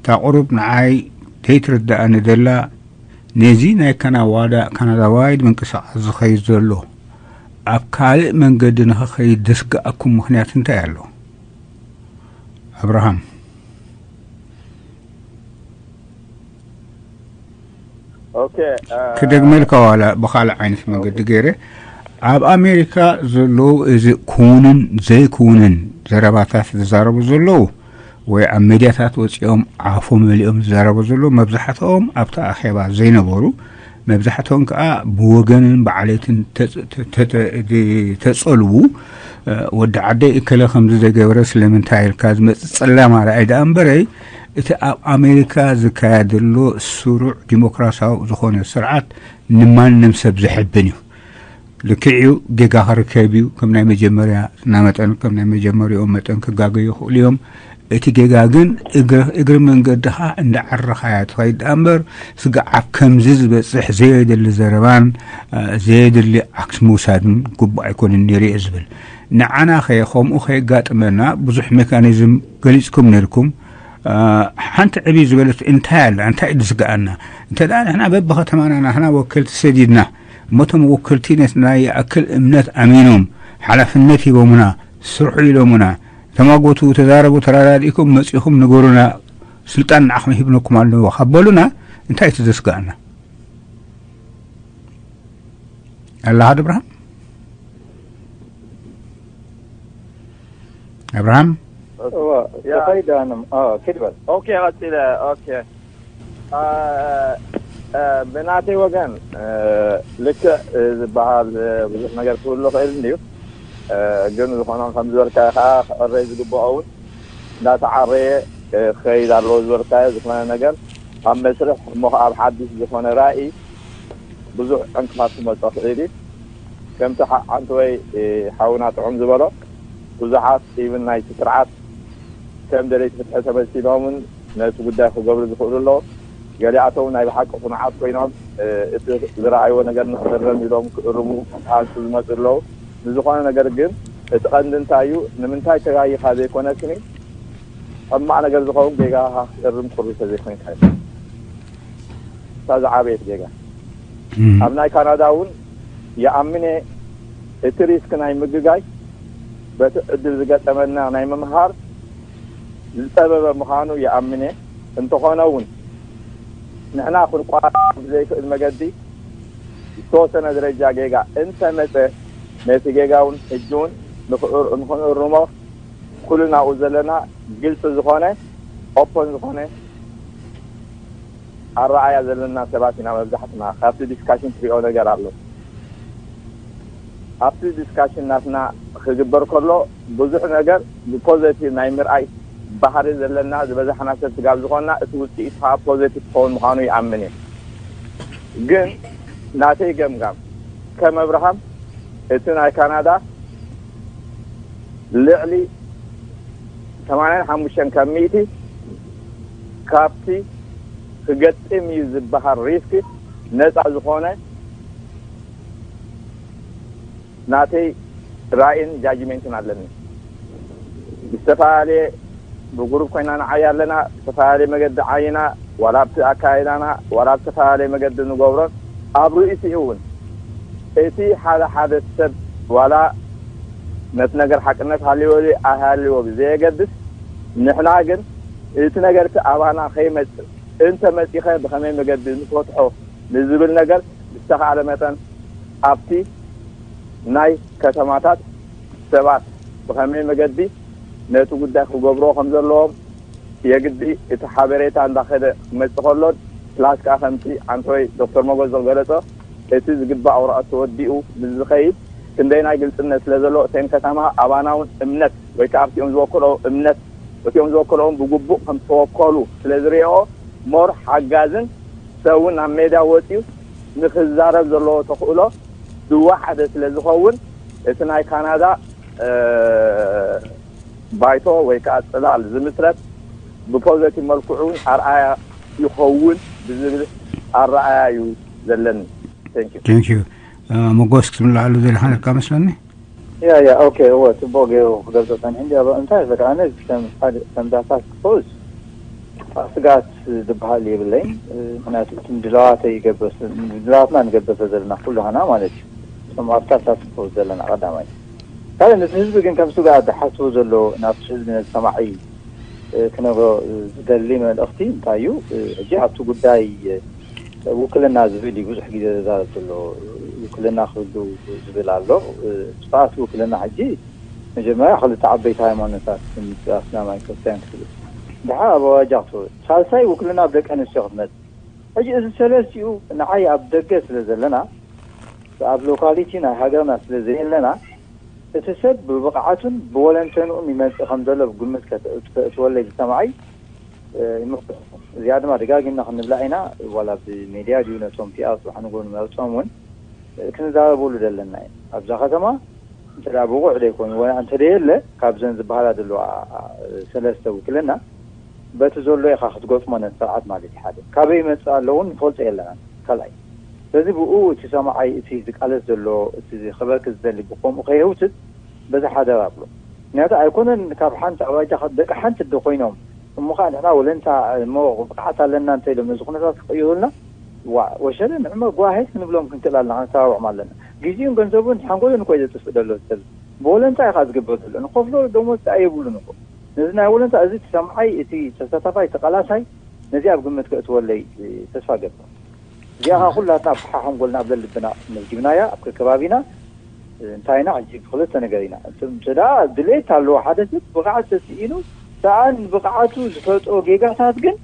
እታ ቁሩብ ንዓይ ዘይትርድኣኒ ዘላ፣ ነዚ ናይ ካናዋዳ-፣ ካናዳዋይድ ምንቅስቓስ ዝኸይድ ዘሎ ኣብ ካልእ መንገዲ ንኽኸይድ ዘስግኣኩም ምኽንያት እንታይ ኣሎ? ኣብርሃም። ኦኬ፣ እ፣ ክደግመልካ ዋላ ብኻልእ ዓይነት መንገዲ ገይረ፣ ኣብ ኣሜሪካ ዘለዉ እዚ ክውንን ዘይክውንን ዘረባታት ዝዛረቡ ዘለዉ፣ ወይ ኣብ ሜድያታት ወፂኦም ዓፎም መሊኦም ዝዛረቡ ዘለዉ፣ መብዛሕትኦም ኣብቲ ኣኼባ ዘይነበሩ፣ መብዛሕትኦም ከዓ ብወገንን ብዓሌትን ተፅ-፣ ተ-፣ ተ-፣ ተ-፣ ተፀልዉ። እ፣ ወዲ ዓደይ እከለ ከምዚ ዘገበረ ስለምንታይ ኢልካ ዝመፅእ ፀላም ኣርኣይ ደኣ እምበረይ፣ እቲ ኣብ ኣሜሪካ ዝካየድ ዘሎ ስሩዕ ዲሞክራሲያዊ ዝኾነ ስርዓት ንማንም ሰብ ዘሕብን እዩ። ልክዕ እዩ፣ ጌጋ ክርከብ እዩ። ከም ናይ መጀመርያ እና መጠን፣ ከም ናይ መጀመሪኦም መጠን ክጋገዩ ይኽእሉ እዮም። እቲ ጌጋ ግን እግረ-፣ እግሪ መንገድኻ እንዳዓረኻያ ትኸይድ ደኣ እምበር፣ ስጋዕ ኣብ ከምዚ ዝበፅሕ ዘየድሊ ዘረባን፣ እ፣ ዘየድሊ ዓክስ ምውሳድን ግቡእ ኣይኮነን ነይሩ እየ ዝብል። ንዓና ኸ ከምኡ ከየጋጥመና ብዙሕ ሜካኒዝም ገሊፅኩም ነይርኩም። እ፣ ሓንቲ ዕብይ ዝበለት እንታይ ኣላ? እንታይ እዩ ዝስግኣና? እንተ ደኣ ንሕና በብኸተማና ናህና ወከልቲ ሰዲድና፣ እሞ እቶም ወከልቲ ነቲ ናይ ይኣክል እምነት ኣሚኖም፣ ሓላፍነት ሂቦምና፣ ስርሑ ኢሎምና፣ ተማጎቱ፣ ተዛረቡ፣ ተረዳዲእኩም መጺኹም ንገሩና፣ ስልጣን ንዓኹም ሂብነኩም ኣለዎ ካብ በሉና፣ እንታይ እቲ ዘስግኣና? ኣለኻ ዶ ኣብርሃም? ኣብርሃም? እዋ፣ ያ። ተኸይደ ኣነ። ኣዎ፣ ኪድ በል። ኦኬ፣ ቀጺለ። ኦኬ። አ፣ አ፣ ብናተይ ወገን፣ አ፣ ልክዕ ዝበሃል ብዙሕ ነገር ክህሉ ይኽእል እንድዩ። አ፣ ግን ዝኾነ ከም ዝበልካዮ ከዓ ክዕረይ ዝግብኦ እውን እንዳተዓረየ፣ አ፣ ክኸይድ ኣለዎ ዝበልካዮ ዝኾነ ነገር ኣብ መስርሕ እሞ ከዓ ኣብ ሓድሽ ዝኾነ ራእይ ብዙሕ ዕንቅፋት ክመጾ ክእል እዩ። ከምቲ ሓ-፣ ሓንቲ ወይ፣ እ፣ ሓውና ጥዑም ዝበሎ፣ ብዙሓት ኢብን ናይቲ ስርዓት ከም ደለይቲ ፍትሒ ተመሲሎምን ነቲ ጉዳይ ክገብሩ ዝኽእሉ ኣለዉ። ገሊኣቶም ናይ ብሓቂ ኩኑዓት ኮይኖም፣ እ፣ እቲ ዝረኣይዎ ነገር ንኽእረም ኢሎም ክእርሙ ክሃንሱ ዝመጹ ኣለዉ። ንዝኾነ ነገር ግን እቲ ቀንዲ እንታይ እዩ? ንምንታይ ተጋጊኻ ዘይኮነስኒ፣ ሕማቕ ነገር ዝኸውን ጌጋኻ ክትእርም ቅሩብ ተዘይኮይንካ እዩ። እታ ዝዓበየት ጌጋ። እም። ኣብ ናይ ካናዳ እውን ይኣምን እየ፣ እቲ ሪስክ ናይ ምግጋይ በቲ ዕድል ዝገጠመና ናይ ምምሃር ዝጸበበ ምዃኑ ይኣምን እየ። እንተኾነ እውን ንሕና ክንቋረጽ ብዘይክእል መገዲ ዝተወሰነ ደረጃ ጌጋ እንተመጸ፣ ነቲ ጌጋ እውን ሕጂ እውን ንኽእር-፣ ንኽንእርሞ ኩልና ኣብኡ ዘለና ግልጺ ዝኾነ፣ ኦፖን ዝኾነ ኣረኣእያ ዘለና ሰባት ኢና መብዛሕትና። ካብቲ ዲስካሽን ትሪኦ ነገር ኣሎ። ኣብቲ ዲስካሽን ናትና ክግበር ከሎ ብዙሕ ነገር ብፖዘቲቭ ናይ ምርኣይ ባህሪ ዘለና ዝበዛሕና ሰብ ስጋብ ዝኾንና፣ እቲ ውፅኢት ከዓ ፖዘቲቭ ክኸውን ምዃኑ ይኣምን እየ። ግን ናተይ ገምጋም ከም ኣብርሃም፣ እቲ ናይ ካናዳ ልዕሊ ሰማንያን ሓሙሽተን ካብ ሚእቲ ካብቲ ክገጥም እዩ ዝበሃል ሪስክ ነፃ ዝኾነ ናተይ ራእይን ጃጅሜንትን ኣለኒ። ዝተፈላለየ ብጉሩብ ኮይና ንዓይ ኣለና፣ ዝተፈላለየ መገዲ ዓይና፣ ዋላ ኣብቲ ኣካይዳና፣ ዋላ ኣብ ዝተፈላለየ መገዲ ንገብሮን፣ ኣብ ርእሲኡ እውን እቲ ሓደ ሓደ ሰብ ዋላ ነቲ ነገር ሓቅነት ሃልዎ ድዩ ኣይሃልዎ ብዘየገድስ፣ ንሕና ግን እቲ ነገር እቲ ኣባና ከይመጽእ፣ እንተ መጺኸ ብኸመይ መገዲ ንፈትሖ ንዝብል ነገር ብዝተኻእለ መጠን ኣብቲ ናይ ከተማታት ሰባት ብኸመይ መገዲ ነቲ ጉዳይ ክገብርዎ ከም ዘለዎም የግዲ እቲ ሓበሬታ እንዳኸደ ክመጽእ ከሎን ፕላስ ከኣ ከምቲ ዓንተወይ ዶክተር ሞጎስ ዝገለጾ እቲ ዝግባእ ወረቐት ተወዲኡ ምስ ዝኸይድ ክንደይናይ ግልጽነት ስለ ዘሎ እተን ከተማ ኣባና እውን እምነት ወይ ከኣ ኣብቲኦም ዝወከልኦ እምነት እቲኦም ዝወከልኦም ብግቡእ ከም ዝተወከሉ ስለ ዝሪኦ ሞር ሓጋዝን ሰብ እውን ናብ ሜዳ ወፂኡ ንክዛረብ ዘለዎ ተኽእሎ ዝወሓደ ስለ ዝኸውን እቲ ናይ ካናዳ ባይቶ ወይ ከዓ ፅላል ዝምስረት ብፖዘቲቭ መልክዑ እውን ኣርኣያ ይኸውን ብዝብል ኣረኣያ እዩ ዘለኒ። Thank you። Thank you። መጎስ ክትምልኣሉ ዘለካ ነካ መስለኒ። ያ ያ ኦኬ እወ ፅቡቅ ገይሩ ክገልፆ ፀኒሑ እንዲ ኣብ እንታይ በቃ ኣነ ከም ሓደ ከም ዳታ ክፈውስ ስጋት ዝበሃል የብለይን። ምክንያቱ እቲ ምድላዋተይ ይገብር፣ ምድላዋትና ንገብር ዘለና ኩሉ ሃና ማለት እዩ። እቶም ኣብታ ተሳትፎ ዘለና ቀዳማይ ካልእ ነቲ ህዝቢ ግን ከም ስጋት ዝሓስቡ ዘሎ ናብቲ ህዝቢ ነቲ ሰማዒ ክነግሮ ዝደሊ መልእኽቲ እንታይ እዩ? ሕጂ ኣብቲ ጉዳይ ውክልና ዝብል እዩ ብዙሕ ግዜ ዝዛረብ ዘሎ። ውክልና ክህሉ ዝብል ኣሎ። ስርዓት ውክልና ሕጂ መጀመርያ ክልተ ዓበይቲ ሃይማኖታት፣ እስላማይ ክርስቲያን ክፍል ድሓ ኣብ ኣዋጃ ክትወ ሳልሳይ ውክልና ኣብ ደቂ ኣንስትዮ ክትመጽእ። ሕጂ እዚ ሰለስቲኡ ንዓይ ኣብ ደገ ስለ ዘለና ኣብ ሎካሊቲ ናይ ሃገርና ስለ ዘየለና እቲ ሰብ ብብቕዓቱን ብወለንተንኡን ይመጽእ ከም ዘሎ ብግምት ከተ- ከእትወለይ ዝሰማዓይ ይምክር። እዚኣ ድማ ደጋጊምና ክንብላ ኢና። ዋላ ብሜድያ ድዩ ነቶም ፒኣር ጽባሕ ንግሆ ንመርጾም እውን ክንዛረበሉ ዘለና ኢና። ኣብዛ ከተማ እንተ ደኣ ብቑዕ ዘይኮኑ ወላ እንተ ደየለ ካብዘን ዝበሃላ ዘለዋ ሰለስተ ውክልና በቲ ዘሎ ኢኻ ክትገጥሞ ነቲ ስርዓት ማለት እዩ። ሓደ ካበይ ይመጽእ ኣለውን ንፈልጦ የለና። ካልኣይ ስለዚ ብኡ እቲ ሰማዓይ እቲ ዝቃለስ ዘሎ እቲ ክበርክ ዝደሊ ብከምኡ ከየውትት በዚ ሓደራ ብሎ። ምክንያቱ ኣይኮነን ካብ ሓንቲ ኣባጃ ደቂ ሓንቲ ዶ ኮይኖም እሞ ከዓ ንሕና ወለንታ እሞ ብቅዓት ኣለና እንተ ኢሎም ነዚ ኩነታት ክቅይሩልና ዋ ወሸለ ንዕመ ጓሄት ክንብሎም ክንክእል ኣለና፣ ክንሰባብዖም ኣለና። ግዜኡን ገንዘቡን ሓንጎሉን እኮ እዩ ዘጥፍእ ዘሎ ሰብ። ብወለንታ እዩ ከዓ ዝግበር ዘሎ። ንከፍሎ ደሞዝ ከዓ የብሉን እኮ። ነዚ ናይ ወለንታ እዚ እቲ ሰምዓይ እቲ ተሳታፋይ ተቃላሳይ ነዚ ኣብ ግምት ከእትወለይ ተስፋ ገብር። እዚኣ ከዓ ኩላትና ኣብ ሓሓንጎልና ኣብ ለልብና መዝጊብናያ ኣብ ከከባቢና እንታይ ኢና ሕጂ ብክልተ ነገር ኢና። እንተ ደኣ ድሌት ኣለዎ ሓደ ሰብ ብቕዓት ተስኢኑ ሰኣን ብቕዓቱ ዝፈጥሮ ጌጋታት ግን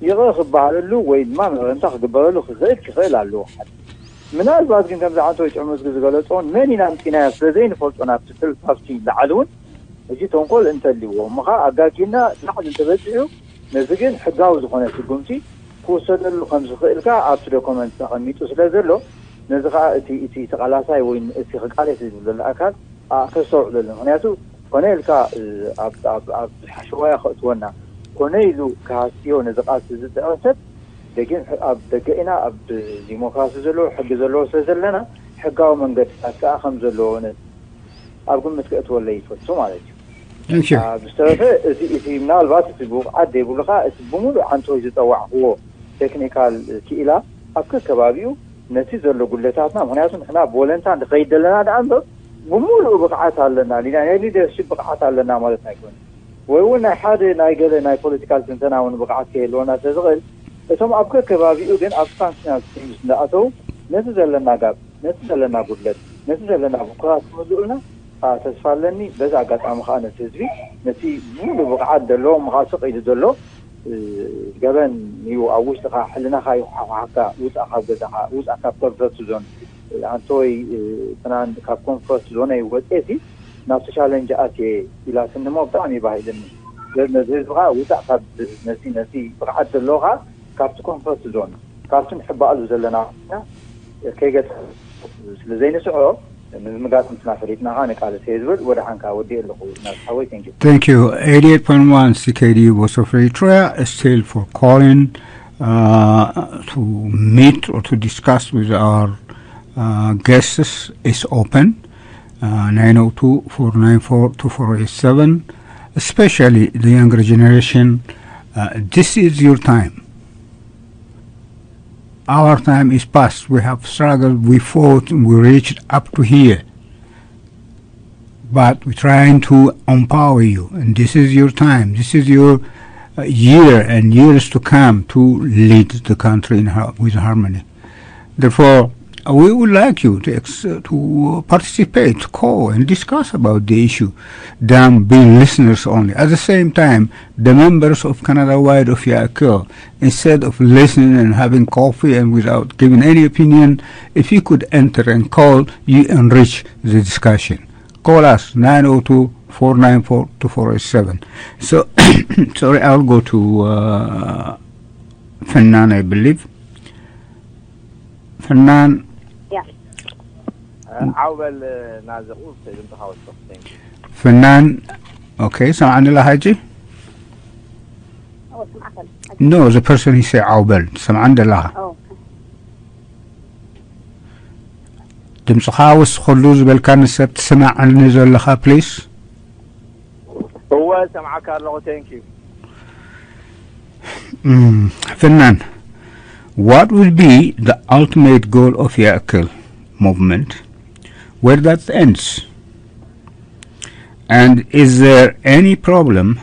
ይቕረ ክበሃለሉ ወይ ድማ መረምታ ክግበረሉ ክኽእል ክኽእል ኣለዎ። ሓደ ምናልባት ግን ከምዚ ዓንቶ ወይ ጥዕሙዝጊ ዝገለጾን መን ኢና ኣምጺናዮ ስለ ዘይንፈልጦ ናብቲ ስልፍ ሃፍቲ ላዓሊ እውን ሕጂ ተንኮል እንተልዎ እሞ ከዓ ኣጋጊና ላዕሊ እንተበፂሑ ነዚ ግን ሕጋዊ ዝኾነ ስጉምቲ ክውሰደሉ ከም ዝኽእል ከዓ ኣብቲ ዶኮመንት ተቐሚጡ ስለ ዘሎ ነዚ ከዓ እቲ እቲ ተቓላሳይ ወይ እቲ ክቃለስ ዝብል ዘሎ ኣካል ከስተውዕለሉ። ምክንያቱ ኮነ ኢልካ ኣብ ሓሸዋያ ከእትወና ኮነ ኢሉ ክሃስዮ ነዚ ቃልሲ ዝፅዕር ሰብ ደጊም ኣብ ደገ ኢና ኣብ ዲሞክራሲ ዘለዎ ሕጊ ዘለዎ ስለ ዘለና ሕጋዊ መንገድታት ከዓ ከም ዘለዎ ኣብ ግምት ከእትወለይ ይፈቱ ማለት እዩ። ብዝተረፈ እዚ እቲ ምናልባት እቲ ብብቕዓት ዘይብሉ ከዓ እቲ ብምሉእ ዓንተወይ ዝፀዋዕክዎ ቴክኒካል ክኢላ ኣብ ከከባቢኡ ነቲ ዘሎ ጉድለታትና ምክንያቱ ንሕና ብወለንታ ንኸይድ ዘለና ደኣ እምበር ብምሉእ ብቕዓት ኣለና ናይ ሊደርሽፕ ብቕዓት ኣለና ማለት ኣይኮነ ወይ እውን ናይ ሓደ ናይ ገለ ናይ ፖለቲካል ትንተና እውን ብቕዓት ከይህልወና ስለዝኽእል እቶም ኣብ ከከባቢኡ ግን ኣብ ፋንክሽናል ስትሪምስ እንዳኣተው ነቲ ዘለና ጋብ ነቲ ዘለና ጉድለት ነቲ ዘለና ብኩራት ክምልኡልና ተስፋ ኣለኒ። በዚ ኣጋጣሚ ከዓ ነቲ ህዝቢ ነቲ ሙሉ ብቕዓት ዘለዎ ምኻሱ ቀይዱ ዘሎ ገበን እዩ። ኣብ ውሽጥኻ ሕልናኻ ይሓሓካ ውፃእ ካብ ገዛኻ ውፃእ ካብ ኮንፈርት ዞን ኣንተ ወይ ፍናን ካብ ኮንፈርት ዞን ወፅኤሲ ናብቲ ቻለንጅ ኣትየ ኢላትኒ እሞ ብጣዕሚ ባሂልኒ። ነዚ ህዝቢ ከዓ ውፃእ ካብ ነቲ ነቲ ብቕዓት ዘለዎኻ ካብቲ ኮንፈርት ዞን ካብቲ ንሕባኣሉ ዘለና ከይገጠ ስለ ዘይንስዖ ንምጋጥ ምስና ፈሊጥናኻ ንቃልስ እየ ዝብል ወደ ሓንካ ወዲእ ኣለኹ ናስሓወይ። Thank you. Thank you. Eighty-eight point one C K D U Voice of Eritrea, still for calling uh, to meet or to discuss with our uh, guests is open. Uh, nine oh two, four nine four, two four eight seven, especially the younger generation. Uh, this is your time. Our time is past. We have struggled, we fought, and we reached up to here. But we're trying to empower you, and this is your time. This is your uh, year and years to come to lead the country in har- with harmony. Therefore, we would like you to, ex- to participate, to call and discuss about the issue than being listeners only. At the same time, the members of Canada Wide of Yaakov, instead of listening and having coffee and without giving any opinion, if you could enter and call, you enrich the discussion. Call us nine oh two, four nine four, two four eight seven. So, sorry, I'll go to uh, Fanan, I believe. Fanan. Yeah. ዓው በል ናዚ ቁርሲ ድምፅኻ ወስኽ። Thank you. ፈናን ኦኬ ሰምዓኒ ኣለኻ ሕጂ? Oh, ስምዓካ ኣሎ። No, the person he say ዓው በል ትሰምዓኒ ኣለኻ? Oh. ድምፅኻ ወስኸሉ ዝበልካኒ ሰብ ትሰማዓኒ ዘለኻ please? እወ ሰምዓካ ኣለኹ። Thank you. Mm, Fernand, what would be the ultimate goal of Yaakil movement? Where that ends? And is there any problem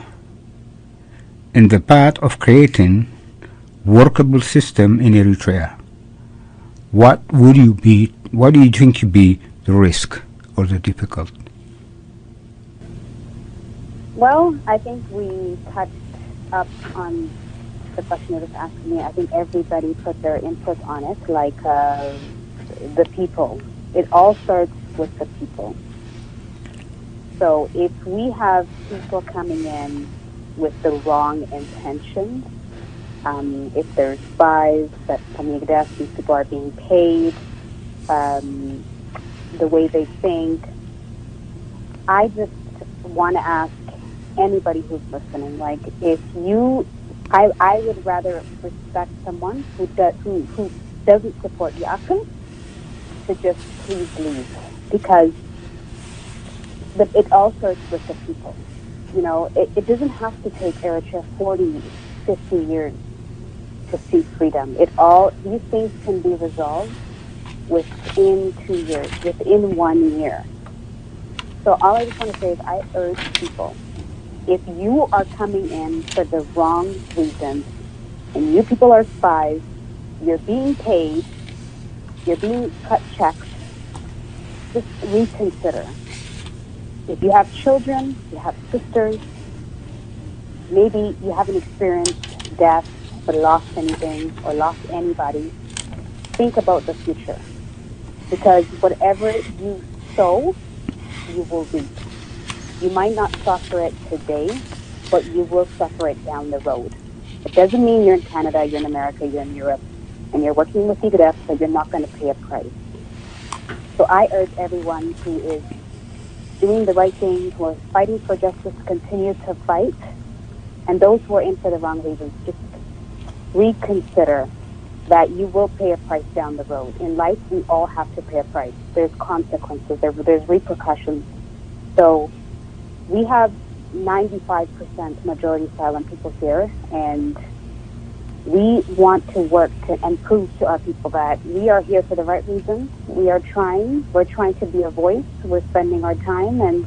in the path of creating workable system in Eritrea? What would you be? What do you think would be the risk or the difficult? Well, I think we touched up on the question you just asked me. I think everybody put their input on it, like uh, the people. It all starts with the people. So if we have people coming in with the wrong intentions, um, if there's spies that from Higdef, these people are being paid, um, the way they think, I just want to ask anybody who's listening, like, if you, I, I would rather respect someone who does, who, who doesn't support Yaakil to just please leave, because the, it all starts with the people. You know, it, it doesn't have to take Eritrea forty, fifty years to see freedom. It all, these things can be resolved within two years, within one year. So all I just want to say is I urge people, if you are coming in for the wrong reasons, and you people are spies, you're being paid, you're being cut checks, just reconsider. If you have children, you have sisters, maybe you haven't experienced death or lost anything or lost anybody, think about the future. Because whatever you sow, you will reap. You might not suffer it today, but you will suffer it down the road. It doesn't mean you're in Canada, you're in America, you're in Europe, and you're working with Higdef, but you're not going to pay a price. So I urge everyone who is doing the right thing, who are fighting for justice, to continue to fight. And those who are in for the wrong reasons, just reconsider that you will pay a price down the road. In life, we all have to pay a price. There's consequences, there, there's repercussions. So we have ninety-five percent majority silent people here, and we want to work to, and prove to our people that we are here for the right reasons. We are trying. We're trying to be a voice. We're spending our time, and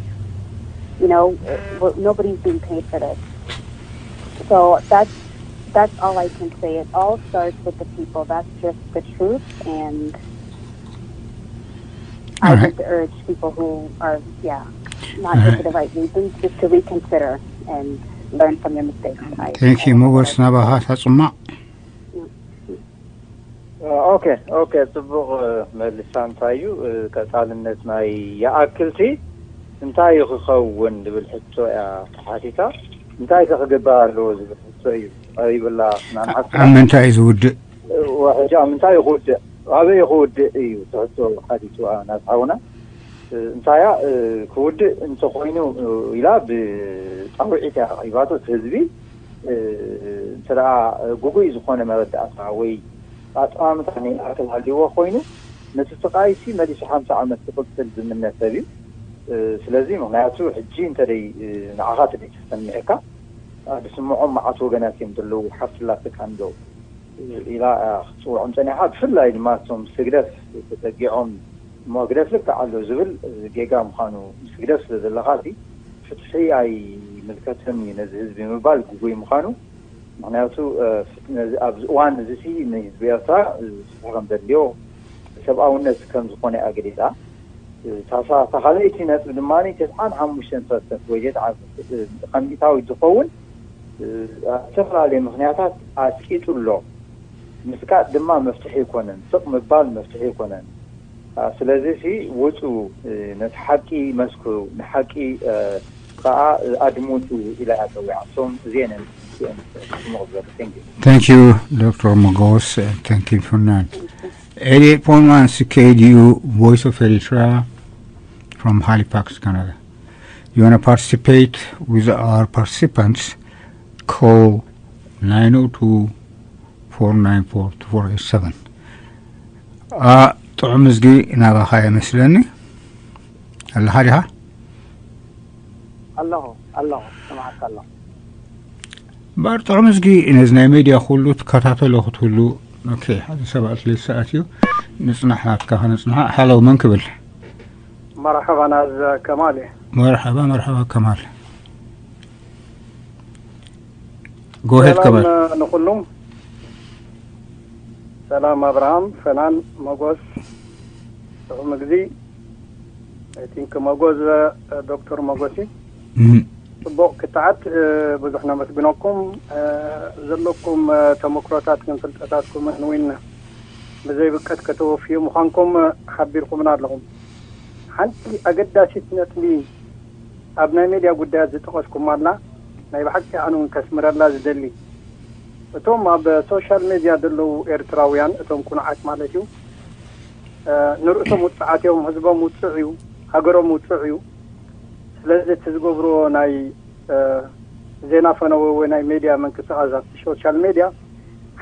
you know, we're, nobody's being paid for this. So that's that's all I can say. It all starts with the people. That's just the truth, and I All right. Just urge people who are, yeah, not All here right. For the right reasons, just to reconsider and learn from your mistakes. I, Thank you. I- ሞገስ ናባኻ ሳጽማዕ። ኦኬ ኦኬ፣ ጽቡቕ። መልሳ እንታይ እዩ? ቀጻልነት ናይ ይኣክልሲ እንታይ እዩ ክኸውን ዝብል ሕቶ እያ ተሓቲታ። እንታይ ከ ክግበር ኣለዎ ዝብል ሕቶ እዩ ቀሪብላ። ኣብ ምንታይ እዩ ዝውድእ? ሕጂ ኣብ ምንታይ እዩ ክውድእ፣ ኣበይ እዩ ክውድእ እዩ ትሕቶ ሓቲትዋ ናት ሓውና። እንታያ ክውድእ እንተኮይኑ ኢላ ብጣውዒት እያ ኣቕሪባቶ። እቲ ህዝቢ እንተ ግጉይ ዝኾነ መረዳእታ ወይ ኣጠማምታ ናይ ኣክል ሃልይዎ ኮይኑ፣ ነቲ ስቃይሲ መሊሱ ሓምሳ ዓመት ክቕጽል ዝምነ ሰብ እዩ። ስለዚ ምክንያቱ ሕጂ እንተደይ ንዓኻ ተደይ ተሰሚዕካ፣ ዝስምዖም መዓት ወገናት እዮም ዘለዉ። ሓፍትላትካ እንዶ ኢላ ክትፅውዖም ፀኒሓ። ብፍላይ ድማ እቶም ስግደፍ ተፀጊዖም፣ እሞ ህግደፍ ልክዕ ኣሎ ዝብል ጌጋ ምዃኑ፣ ምስ ህግደፍ ስለ ዘለኻ ሲ ፍትሒ ኣይምልከትን እዩ ነዚ ህዝቢ ምባል ግጉይ ምዃኑ። ምክንያቱ ኣብዚ እዋን እዚ ሲ ንህዝቢ ኤርትራ ፍትሒ ከም ዘድልዮ፣ ሰብኣውነት ከም ዝኾነ እያ ገሊፃ። እታ ካልኣይቲ ነጥቢ ድማ ተስዓን ሓሙሽተን ፐርሰንት ወይ ዘተዓዘብቲ ከም ሚእታዊት ዝኸውን ኣብ ዝተፈላለየ ምክንያታት ኣስቂጡ ኣሎ። ምስቃጥ ድማ መፍትሒ ኣይኮነን። ስቕ ምባል መፍትሒ ኣይኮነን። ስለዚ ሲ ውፁ፣ ነቲ ሓቂ መስክሩ፣ ንሓቂ ከዓ ኣድምፁ ኢላ እያ ፀዊዓቶም። እዚአን እየን ስሙቕ ዝበሉ። Thank you. Thank you, Doctor Mogos. Thank you, Fernand. Eighty-eight point one C K D U, Voice of Eritrea, from Halifax, Canada. You want to participate with our participants? Call nine oh two, four nine four, two four eight seven. ጥዑም እዝጊ ናባኻ ይመስለኒ። ኣለኻ ዲኻ? ኣለኹ ኣለኹ፣ ስምዓካ ኣለኹ። እምበኣር ጥዑም እዝጊ ነዚ ናይ ሜድያ ኩሉ ትከታተሎ ክትህሉ። ኦኬ፣ ሓደ ሰብ ኣትሌት ሰዓት እዩ። ንጽናሕ ናትካ ከነጽንሓ። ሃሎ፣ መን ክብል? መርሓባ ናዝ ከማል እየ። መርሓባ፣ መርሓባ ከማል። ጎሄድ ሰላም ከማል። ንኹሉ። ሰላም ኣብርሃም፣ ፈናን፣ መጎስ፣ ጥዑም ግዚ። I think መጎስ፣ ዶክተር መጎስ እዩ። እም። ጽቡቕ ክትዓት፣ ብዙሕ ነመስግነኩም። ዘለኩም ተመክሮታትክን ፍልጠታትኩምን እውን ብዘይ ብቀት ከተወፍዩ ምዃንኩም ሓቢርኩምና ኣለኹም። ሓንቲ ኣገዳሲት ነጥቢ ኣብ ናይ ሜድያ ጉዳያት ዝጠቐስኩም ኣላ፣ ናይ ብሓቂ ኣነ እውን ከስምረላ ዝደሊ። እቶም ኣብ ሶሻል ሜድያ ዘለዉ ኤርትራውያን፣ እቶም ኩኑዓት ማለት እዩ፣ እ፣ ንርእሶም ውጽዓት እዮም፣ ህዝቦም ውጽዕ እዩ፣ ሃገሮም ውጽዕ እዩ። ስለዚ እቲ ዝገብርዎ ናይ፣ እ፣ ዜና ፈነወ ወይ ናይ ሜድያ ምንቅስቓስ ኣብቲ ሶሻል ሜድያ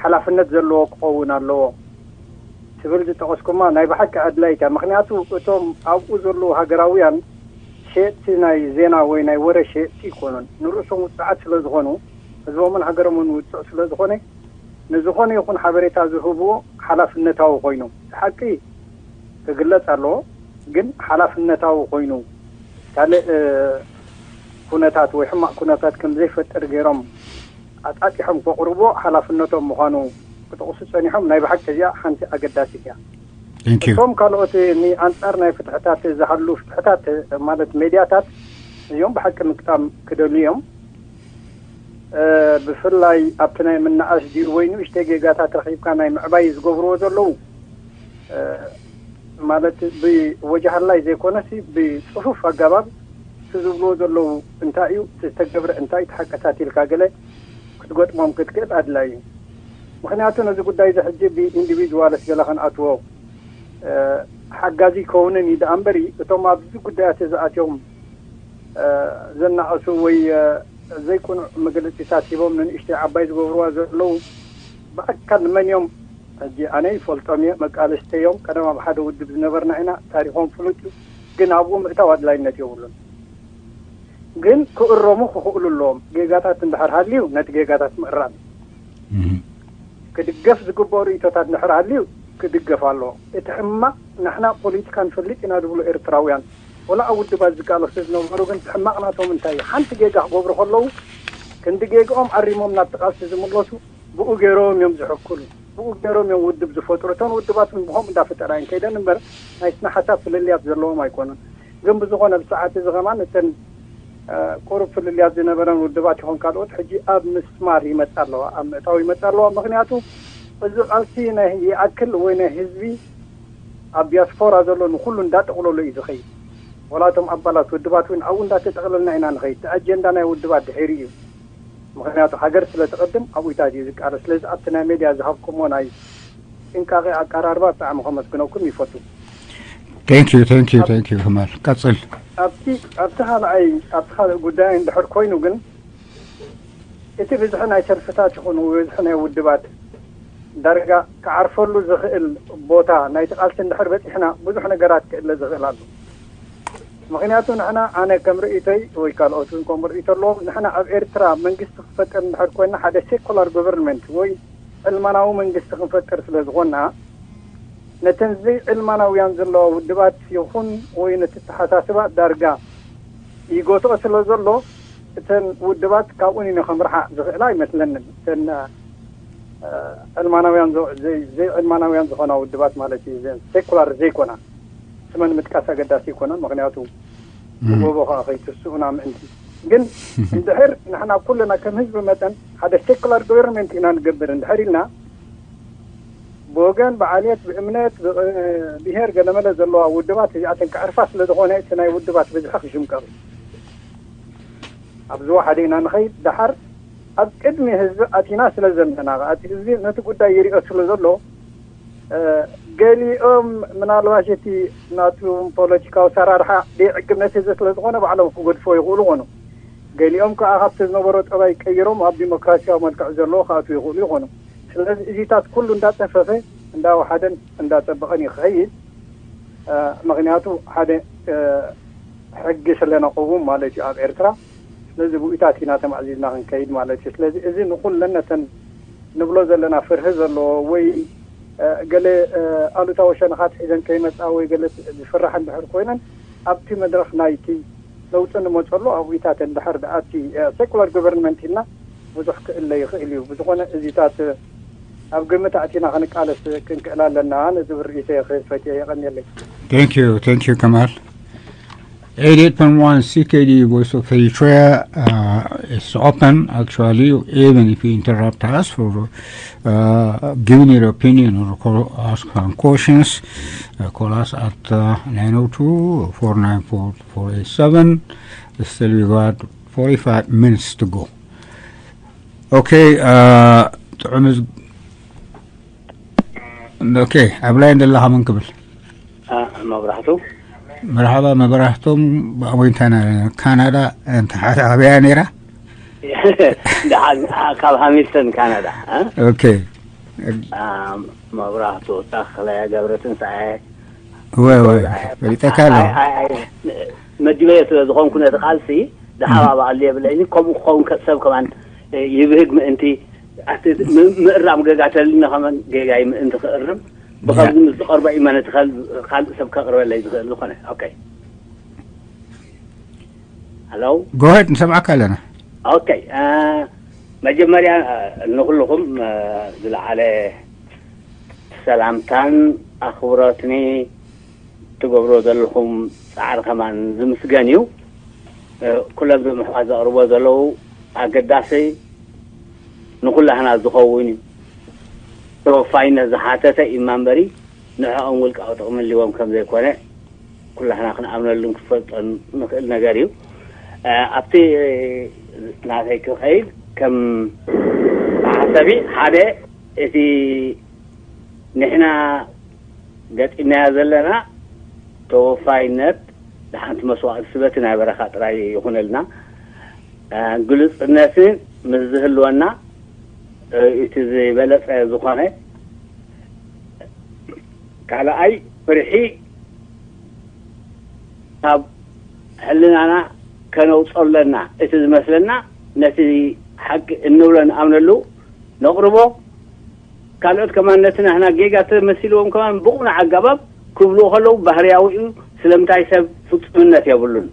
ሓላፍነት ዘለዎ ክኸውን ኣለዎ። ትብል ዝጠቐስኩማ ናይ ብሓቂ ኣድላይት እያ። ምኽንያቱ እቶም ኣብኡ ዘለዉ ሃገራውያን ሸየጥቲ ናይ ዜና ወይ ናይ ወረ ሸየጥቲ ኣይኮኑን። ንርእሶም ውጽዓት ስለ ዝኾኑ፣ ህዝቦምን ሃገሮምን ውጽዕ ስለ ዝኾነ፣ ንዝኾነ ይኹን ሓበሬታ ዝህብዎ ሓላፍነታዊ ኮይኑ፣ እቲ ሓቂ ክግለጽ ኣለዎ፣ ግን ሓላፍነታዊ ኮይኑ፣ ካልእ፣ እ፣ ኩነታት ወይ ሕማቕ ኩነታት ከም ዘይፈጥር ገይሮም ኣጣጢሖም ከቕርብዎ ሓላፍነቶም ምዃኑ ክጠቕሱ ጸኒሖም። ናይ ብሓቂ እዚኣ ሓንቲ ኣገዳሲት እያ። Thank you። እቶም ካልኦት ንኣንጻር ናይ ፍትሕታት ዝሃሉ ፍትሕታት ማለት ሜድያታት እዚኦም ብሓቂ ምግጣም ክደልዩ እዮም። እ፣ ብፍላይ ኣብቲ ናይ ምናኣስ ድዩ ወይ ንእሽተይ ጌጋታት ረኺብካ ናይ ምዕባይ ዝገብርዎ ዘለዉ፣ እ፣ ማለት ብወጃሃላይ ዘይኮነሲ ብጽፉፍ ኣገባብ እቲ ዝብልዎ ዘለዉ እንታይ እዩ፣ እቲ ዝተገብረ እንታይ እዩ፣ ተሓቀሳት ኢልካ ገለ ክትገጥሞም ክትክእል ኣድላዪ እዩ። ምኽንያቱ ነዚ ጉዳይ እዚ ሕጂ ብኢንዲቪድዋልስ ገለ ክንኣትዎ፣ እ፣ ሓጋዚ ይከውንን እዩ ደኣ እምበሪ፣ እቶም ኣብዚ ጉዳያት እዚ ኣትዮም፣ እ፣ ዘናእሱ ወይ፣ እ፣ ዘይቅኑዕ መግለጺታት ሂቦም ንንእሽተይ ዓባይ ዝገብርዋ ዘለዉ ብኣካል መን እዮም? ሕጂ ኣነ ይፈልጦም እየ፣ መቃለስተ እዮም። ቀደም ኣብ ሓደ ውድብ ዝነበርና ኢና፣ ታሪኾም ፍሉጥ እዩ። ግን ኣብኡ ምእታው ኣድላይነት የብሉን። ግን ክእረሙ ክኽእሉ ኣለዎም። ጌጋታት እንድሕር ሃልዩ ነቲ ጌጋታት ምእራም እዩ። እም። ክድገፍ ዝግብኦ ርእይቶታት እንድሕር ሃልዩ ክድገፍ ኣለዎ። እቲ ሕማቕ ንሕና ፖለቲካ ንፈልጥ ኢና ዝብሉ ኤርትራውያን፣ ወላ ኣብ ውድባት ዝቃለሱ ዝነበሩ ግን እቲ ሕማቕ ናቶም እንታይ እዩ? ሓንቲ ጌጋ ክገብሩ ከለዉ ክንዲ ጌግኦም ኣሪሞም ናብቲ ቃልሲ ዝምለሱ ብኡ ገይሮም እዮም ዝሕክሉ። ብኡ ገይሮም እዮም ውድብ ዝፈጥሩ። እተን ውድባት እውን ብኸምኡ እንዳፈጠራ እየን ከይደን እምበር ናይ ስነ ሓሳብ ፍልልያት ዘለዎም ኣይኮኑን። ግን ብዝኾነ ብሰዓት እዚ ከማን እተን፣ እ፣ ቁሩብ ፍልልያት ዝነበረን ውድባት ይኹን ካልኦት ሕጂ ኣብ ምስማር ይመጻ ኣለዋ፣ ኣብ ምእታው ይመጻ ኣለዋ። ምኽንያቱ እዚ ቃልሲ ናይ ይኣክል ወይ ናይ ህዝቢ ኣብ ዲያስፖራ ዘሎ ንኹሉ እንዳጠቕለሎ እዩ ዝኸይድ። ወላ እቶም ኣባላት ውድባት እውን ኣብኡ እንዳተጠቕለልና ኢና ንኸይድ። እቲ ኣጀንዳ ናይ ውድባት ድሒሩ እዩ። ምኽንያቱ ሃገር ስለ ትቕድም ኣብኡ እዩ ዝቃለስ። ስለዚ ኣብቲ ናይ ሜድያ ዝሃብኩሞ ናይ ጥንቃቄ ኣቀራርባ ብጣዕሚ ከመስግነኩም ይፈቱ። Thank you፣ thank you፣ thank you ከማል። ቀጽል። ኣብቲ፣ ኣብቲ ካልኣይ፣ ኣብቲ ካልእ ጉዳይ እንድሕር ኮይኑ ግን እቲ ብዝሒ ናይ ሰልፍታት ይኹን ብዝሒ ናይ ውድባት ዳርጋ ክዓርፈሉ ዝኽእል ቦታ ናይቲ ቃልሲ እንድሕር በጺሕና ብዙሕ ነገራት ክእለ ዝኽእል ኣሎ። ምኽንያቱ ንሕና፣ ኣነ ከም ርእይቶይ ወይ ካልኦት እውን ከምኡ ርእይቶ ኣለዎም፣ ንሕና ኣብ ኤርትራ መንግስቲ ክፈጥር እንድሕር ኮይና ሓደ ሴኩላር ጎቨርንመንት ወይ ዕልማናዊ መንግስቲ ክንፈጥር ስለ ዝኾንና ነተን ዘይዕልማናውያን ዘለዋ ውድባት ይኹን ወይ ነቲ ኣተሓሳስባ ዳርጋ ይጎትኦ ስለ ዘሎ እተን ውድባት ካብኡ ንነኸምርሓ ዝኽእላ ኣይመስለንን። እተን፣ እ፣ ዕልማናውያን ዞ-፣ ዘይ-፣ ዘይዕልማናውያን ዝኾና ውድባት ማለት እዩ። እዘን ሴኩላር ዘይኮና ስመን ምጥቃስ ኣገዳሲ ኣይኮነን። ምኽንያቱ እም። ብጎቦ ከኣ ከይትስኡና ምእንቲ። ግን እንድሕር ንሕና ኩልና ከም ህዝቢ መጠን ሓደ ሴኩላር ጎቨርንመንት ኢና ንገብር እንድሕር ኢልና ብወገን ብዓልየት፣ ብእምነት፣ ብ-፣ ብሄር ገለመለ ዘለዋ ውድባት እዚኣተን ክዕርፋ ስለ ዝኾነ እቲ ናይ ውድባት ብዝሒ ክሽምቀቕ እዩ። ኣብ ዝወሓደ ኢና ንኸይድ። ደሓር ኣብ ቅድሚ ህዝቢ ኣቲና ስለ ዘለና፣ እቲ ህዝቢ ነቲ ጉዳይ ይሪኦ ስለ ዘሎ፣ እ፣ ገሊኦም ምናልባሽ እቲ ናቱ ፖለቲካዊ ኣሰራርሓ ደይዕግብነት እዚ ስለ ዝኾነ ባዕሎም ክገድፎ ይኽእሉ ይኾኑ። ገሊኦም ከኣ ካብቲ ዝነበሮ ጠባይ ቀይሮም ኣብ ዲሞክራሲያዊ መልክዕ ዘለዎ ክኣትዉ ይኽእሉ ይኾኑ። ስለዚ እዚታት ኩሉ እንዳጸፈፈ፣ እንዳወሓደን እንዳጸበቐን እዩ ክኸይድ። እ፣ ምኽንያቱ ሓደ፣ እ፣ ሕጊ ስለ ነቐውም ማለት እዩ ኣብ ኤርትራ። ስለዚ ብኡታት ኢና ተማእዚዝና ክንከይድ ማለት እዩ። ስለዚ እዚ ንኹለን ነተን ንብሎ ዘለና ፍርሂ ዘለዎ ወይ ገለ ኣሉታዊ ሸነኻት ሒዘን ከይመፃ ወይ ገለ ዝፍራሕ እንድሕር ኮይነን ኣብቲ መድረኽ ናይቲ ለውጢ ንመፀሉ ኣብኡታት እንድሕር ደኣቲ ሴኩላር ጎቨርንመንት ኢልና ብዙሕ ክእለ ይኽእል እዩ። ብዝኾነ እዚታት ኣብ ግምት ኣእቲና ክንቃለስ ክንክእል ኣለና። ነዚ ብርእይተ ክፈትየ የቐንየለይ። Thank you, thank you, Kamal. eighty-eight point one C K D Voice of Eritrea uh, is open. Actually, even if you interrupt us for uh, giving your opinion or call us on questions, uh, call us at uh, nine oh two, four nine four, four eight seven. Still, we got forty-five minutes to go. Okay, uh, ጥዑም okay, ኣብ ላይን ዘለኻ መን ክብል? መብራህቱ። መርሓባ መብራህቶም። ኣቦይንታና ካናዳ እንተ ሓደ ኣበያ ነይራ? ካብ ሃሚልተን ካናዳ። Okay. መብራህቱ ተኽለ ገብረ ትንሳኤ። ወይ ወይ ፈሊጠካ ኣሎ። መድበየ ስለ ዝኾንኩ ነቲ ቃልሲ ዝሓባባኣሉ የብለይኒ። ከምኡ ክኸውን ሰብ ከማን ይብህግ ምእንቲ ምእራም ገጋ ተልና ከመን ገጋይ ምእንቲ ክእርም ብኸምዚ ምስ ዝቐርቦ እዩ መነ ካልእ ሰብ ከቕርበለይ ዝኽእል ዝኾነ። Okay. Hello. Go ahead, ንሰምዓካ ኣለና። Okay. መጀመርያ ንኹልኹም ዝለዓለ ሰላምታን ኣኽብሮትኒ ትገብሮ ዘለኹም ፃዕሪ ከማን ዝምስገን እዩ። ኩሎም ዞም ኣሕዋት ዘቕርቦ ዘለዉ ኣገዳሲ ንኩላህና ዝኸውን እዩ። ተወፋይነት ዝሓተተ እዩ እማ እምበሪ ንዕኦም ውልቃዊ ጥቕሚ ኣልዎም ከም ዘይኮነ ኩላህና ክንኣምነሉን ክፈልጦን ንኽእል ነገር እዩ። ኣብቲ ናተይ ክኸይድ ከም ሓሰቢ ሓደ እቲ ንሕና ገጢምናዮ ዘለና ተወፋይነት ንሓንቲ መስዋእቲ ስበቲ ናይ በረኻ ጥራይ ይኹነልና። ግሉጽነትን ምስ ዝህልወና እቲ ዝበለጸ ዝኾነ ካልኣይ ፍርሒ ካብ ሕልናና ከነውጾ ኣለና። እቲ ዝመስለና ነቲ ሓቂ እንብሎ ንኣምነሉ ነቕርቦ። ካልኦት ከማን ነቲ ናህና ጌጋ ተመሲልዎም ከማን ብቑኑዕ ኣገባብ ክብልዎ ከለዉ ባህርያዊ እዩ። ስለምንታይ ሰብ ፍጹምነት የብሉን።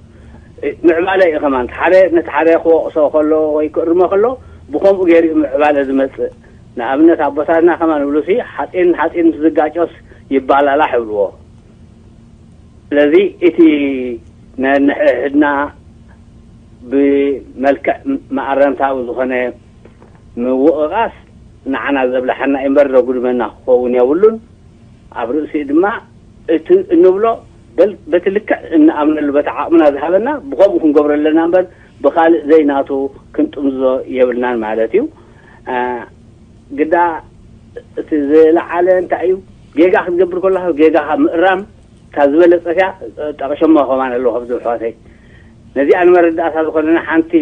ምዕባለ እዩ ከማን ሓደ ነቲ ሓደ ክወቕሶ ከሎ ወይ ክእርሞ ከሎ ብኸምኡ ገይሩ እዩ ምዕባለ ዝመጽእ። ንኣብነት ኣቦታትና ከማን ይብሉ ሲ ሓፂን ሓፂን ምስ ዝጋጮስ ይባላላሕ ይብልዎ። ስለዚ እቲ ነንሕድሕድና ብመልክዕ መኣረምታዊ ዝኾነ ምውቕቓስ ንዓና ዘብልሓና እምበር ዘጉድመና ክኸውን የብሉን። ኣብ ርእሲኡ ድማ እቲ እንብሎ በል በቲ ልክዕ እንኣምነሉ በቲ ዓቕምና ዝሃበና ብኸምኡ ክንገብሮ ኣለና እምበር ብኻልእ ዘይናቱ ክንጥምዞ የብልናን ማለት እዩ። ግዳ እቲ ዝለዓለ እንታይ እዩ ጌጋ ክትገብር ከለኻ ጌጋኻ ምእራም እታ ዝበለፀት እያ። ጠቕሸሞ ከማን ኣለዉ ካብዚ ኣሕዋተይ ነዚኣ ንመረዳእታ ዝኾነና ሓንቲ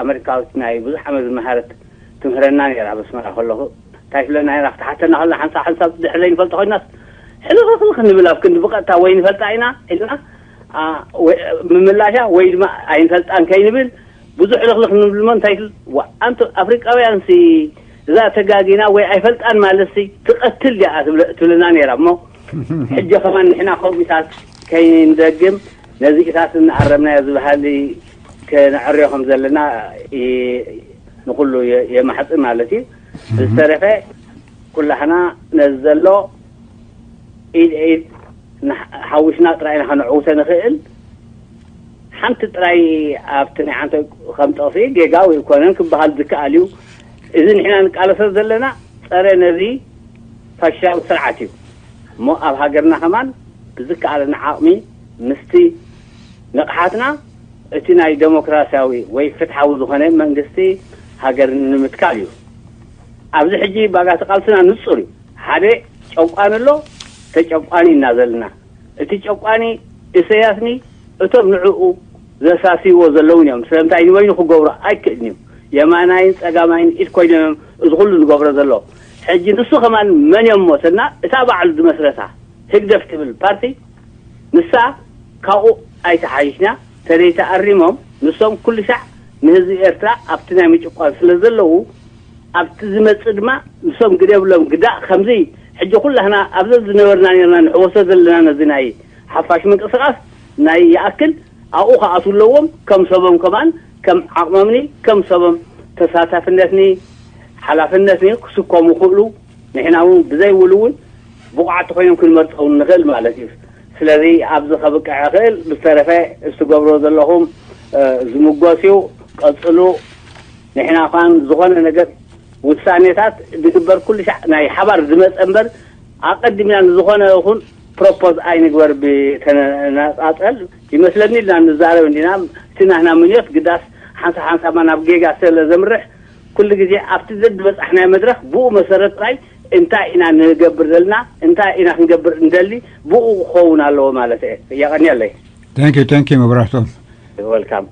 ኣመሪካዊት ናይ ብዙሕ ዓመት ዝመሃረት ትምህረና ነይራ ኣብ ኣስመራ ከለኹ እንታይ ትብለና ነይራ ክትሓተና ከለና ሓንሳብ ሓንሳብ ድሕር ዘይንፈልጦ ኮይናስ ሕልኽልኽ ንብል ኣብ ክንዲ ብቐጥታ ወይ ንፈልጣ ኢና ኢልና ምምላሻ ወይ ድማ ኣይንፈልጣን ከይንብል ብዙሕ ሕልኽልኽ ንብል እሞ እንታይ ትብል ዋ ኣንቱ ኣፍሪቃውያን ሲ እዛ ተጋጊና ወይ ኣይፈልጣን ማለት ሲ ትቐትል ዲኣ ትብለና ነይራ እሞ ሕጂ ከማን ንሕና ከምኡታት ከይንደግም ነዚኢታት እናኣረምናዮ ዝበሃል ክነዕርዮ ከም ዘለና ንኩሉ የማሕፅን ማለት እዩ። ዝተረፈ ኩላህና ነዚ ዘሎ ኢድ ኢድ ሓዊስና ጥራይ ኢና ከነዕውተ ንኽእል። ሓንቲ ጥራይ ኣብቲ ናይ ዓንተ ከም ጠቕሲ ጌጋ ወይ ኮነን ክበሃል ዝከኣል እዩ። እዚ ንሕና ንቃለሶ ዘለና ጸረ ነዚ ፋሽስታዊ ስርዓት እዩ እሞ ኣብ ሃገርና ከማን ብዝከኣለና ዓቕሚ ምስቲ ንቕሓትና እቲ ናይ ደሞክራሲያዊ ወይ ፍትሓዊ ዝኾነ መንግስቲ ሃገር ንምትካል እዩ። ኣብዚ ሕጂ ባጋቲ ቃልስና ንጹር እዩ። ሓደ ጨቋኒ ኣሎ፣ ተጨቋኒ ኢና ዘለና። እቲ ጨቋኒ ኢሰያስኒ እቶም ንዕኡ ዘሳስይዎ ዘለውን እዮም። ስለምንታይ ንበይኑ ክገብሮ ኣይክእልን እዩ። የማናይን ጸጋማይን ኢድ ኮይኖም እዮም እዚ ኩሉ ዝገብሮ ዘሎ። ሕጂ ንሱ ከማን መን እዮም ሞተና እታ ባዕሉ ዝመስረታ ህግደፍ ትብል ፓርቲ ንሳ ካብኡ ኣይተሓይሽና ተደይተኣሪሞም ንሶም ኩሉ ሻዕ ንህዝቢ ኤርትራ ኣብቲ ናይ ምጭቋን ስለ ዘለዉ፣ ኣብቲ ዝመጽእ ድማ ንሶም ግደ የብሎም። ግዳእ ከምዚ ሕጂ ኩላህና ኣብዚ ዝነበርና ነርና ንሕወሶ ዘለና ነዚ ናይ ሓፋሽ ምንቅስቃስ ናይ ይኣክል ኣብኡ ክኣትዉ ኣለዎም። ከም ሰቦም ከማን ከም ዓቕሞምኒ ከም ሰቦም ተሳታፍነትኒ ሓላፍነትኒ ክስከሙ ክእሉ፣ ንሕና እውን ብዘይ ውሉ እውን ብቑዓት ኮይኖም ክንመርጾም ንኽእል ማለት እዩ። ስለዚ ኣብዚ ከብቅዕ ይኽእል። ብዝተረፈ እትገብሮ ዘለኹም ዝምጎስ እዩ። ቀጽሉ። ንሕና ኳን ዝኾነ ነገር ውሳኔታት ዝግበር ኩሉ ሻዕ ናይ ሓባር ዝመጸ እምበር ኣቐዲምና ንዝኾነ ይኹን ፕሮፖዝ ኣይንግበር ብተነጻጸል ይመስለኒ ኢልና ንዛረብ እንዲና። እቲ ናህና ምንዮት ግዳስ ሓንሳ ሓንሳማ ናብ ጌጋ ስለ ዘምርሕ ኩሉ ግዜ ኣብቲ ዘድበጻሕናዮ መድረኽ ብኡ መሰረት ጥራይ እንታይ ኢና ንገብር ዘለና እንታይ ኢና ክንገብር እንደሊ ብኡ ክኸውን ኣለዎ ማለት እየ። የቐንየለይ። Thank you, thank you, መብራህቶም። Welcome.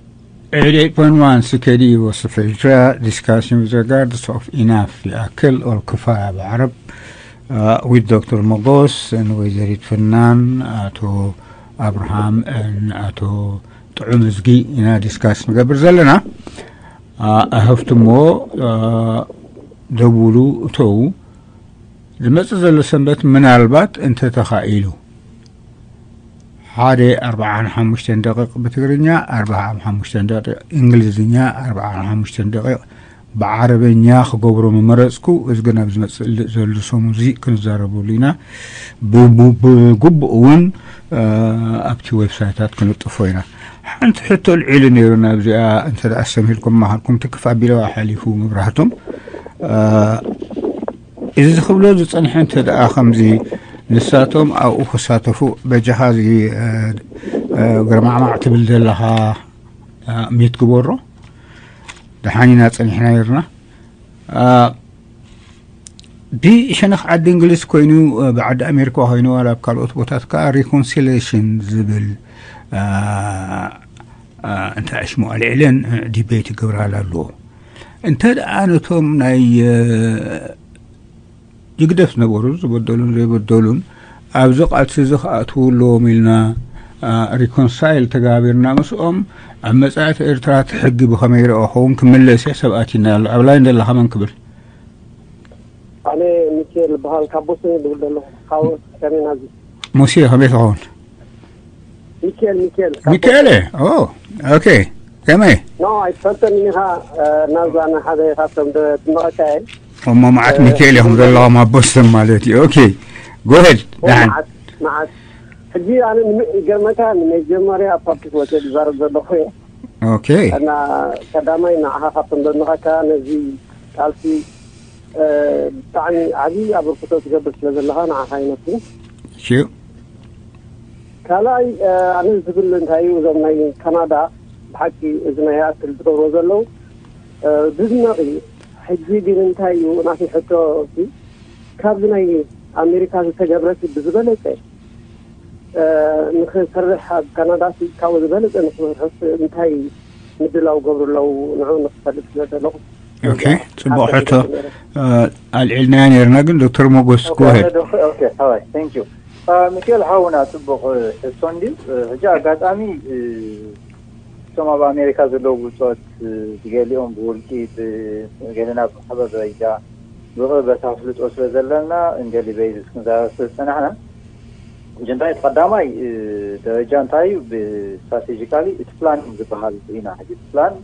Eighty-eight point one C K D U was Asia, discussing with regards of enough يأكل or كفاية بعرب, uh, with Doctor Mogos and ወይዘሪት ፍናን፣ ኣቶ ኣብርሃም and ኣቶ ጥዑም እዝጊ ኢና ዲስካስ ንገብር ዘለና። ኣህፍትሞ ደውሉ እተው። ዝመጽእ ዘሎ ሰንበት ምናልባት እንተተኻኢሉ ሓደ ኣርብዓን ሓሙሽተን ደቂቕ ብትግርኛ፣ ኣርብዓን ሓሙሽተን ደቂቕ እንግሊዝኛ፣ ኣርብዓን ሓሙሽተን ደቂቕ ብዓረበኛ ክገብሮ ምመረጽኩ። እዚ ግን ኣብ ዝመጽእ ዘሎ ሰሙዚ ክንዛረበሉ ኢና። ብግቡእ እውን ኣብቲ ዌብሳይታት ክንጥፎ ኢና። ሓንቲ ሕቶ ልዒሉ ነይሩ ናብዚኣ እንተ ኣሰምሂልኩም ማሃልኩም ትክፍ ኣቢለዋ ሓሊፉ መብራህቶም እዚ ዝኽብሎ ዝጸንሐ እንተ ደኣ ከምዚ ንሳቶም ኣብኡ ክሳተፉ በጃኻ እዚ ግርማዕማዕ ትብል ዘለኻ ሚት ግበሮ። ደሓን ኢና ጸኒሕና ነርና። ብሸነኽ ዓዲ እንግሊዝ ኮይኑ ብዓዲ ኣሜሪካ ኮይኑ ዋላ ኣብ ካልኦት ቦታት ከዓ ሪኮንሲሌሽን ዝብል እንታይ ሽሙ ኣልዒለን ዲቤት ይገብራል ኣለዎ። እንተ ደኣ ነቶም ናይ ይግደፍ ነበሩ ዝበደሉን ዘይበደሉን ኣብዚ ቃልሲ እዚ ክኣትዉ ኣለዎም ኢልና ሪኮንሳይል ተጋቢርና ምስኦም ኣብ መጻኢት ኤርትራ እቲ ሕጊ ብኸመይ ይረኦ ኸውን ክምለስ እየ። ሰብ ኣቲና ኣሎ ኣብ ላይን ዘለኻ መን ክብል? ኣነ ሚካኤል በሃል ካብ ቦስተን ይድውል ዘለኹ። ካብ ሰሜን ኣዚ ሙሴ ከመይ ትኸውን? ሚካኤል ሚካኤል ሚካኤል ኦ ኦኬ ከመይ ኖ ኣይትፈልጠን ኢኻ ናዛ ንሓደ ካብቶም ትመቐካ እየ እሞ መዓት ሚካኤል ኢኹም ዘለኹም ኣብ ቦስተን ማለት እዩ። ኦኬ ጎሄድ ደሓን መዓት ሕጂ ኣነ ይገርመካ ንመጀመርያ ኣብ ፓብሊክ ወፂአ ዝዛረብ ዘለኹ እየ ኦኬ እና ቀዳማይ ንዓኻ ካብቶም ዘድንቐካ ነዚ ቃልሲ ብጣዕሚ ዓብዪ ኣበርክቶ ትገብር ስለ ዘለኻ ንዓኻ ይመስግን። ሽው ካልኣይ ኣነ ዝብል እንታይ እዩ እዞም ናይ ካናዳ ብሓቂ እዚ ናይ ይኣክል ዝገብርዎ ዘለዉ ዝድነቕ እዩ። ሕጂ ግን እንታይ እዩ ናተይ ሕቶ ካብዚ ናይ ኣሜሪካ ዝተገብረ ብዝበለፀ ንክሰርሕ ኣብ ካናዳ ካብኡ ዝበለፀ ንክሰርሕስ እንታይ ምድላው ገብሩ ኣለዉ ንዑ ንክፈልጥ ስለ ዘለኹ ኦኬ ጽቡቕ ሕቶ ኣልዒልናያ ነርና ግን ዶክተር ሞጎስ ጎሄድ ሚካኤል ሓውና ጽቡቕ ሕቶ እንዲ ሕጂ ኣጋጣሚ እቶም ኣብ ኣሜሪካ ዘለዉ ብፆት ገሊኦም ብውልቂ ገለና ብማሕበር ደረጃ ብቕርበት ኣፍልጦ ስለ ዘለና እንገሊ በይዝስ ክንዛረብ ስለ ዝፀናሕና ሕጂ እንታይ እቲ ቀዳማይ ደረጃ እንታይ እዩ ብስትራቴጂካሊ እቲ ፕላን ዝበሃል ኢና ሕጂ ፕላን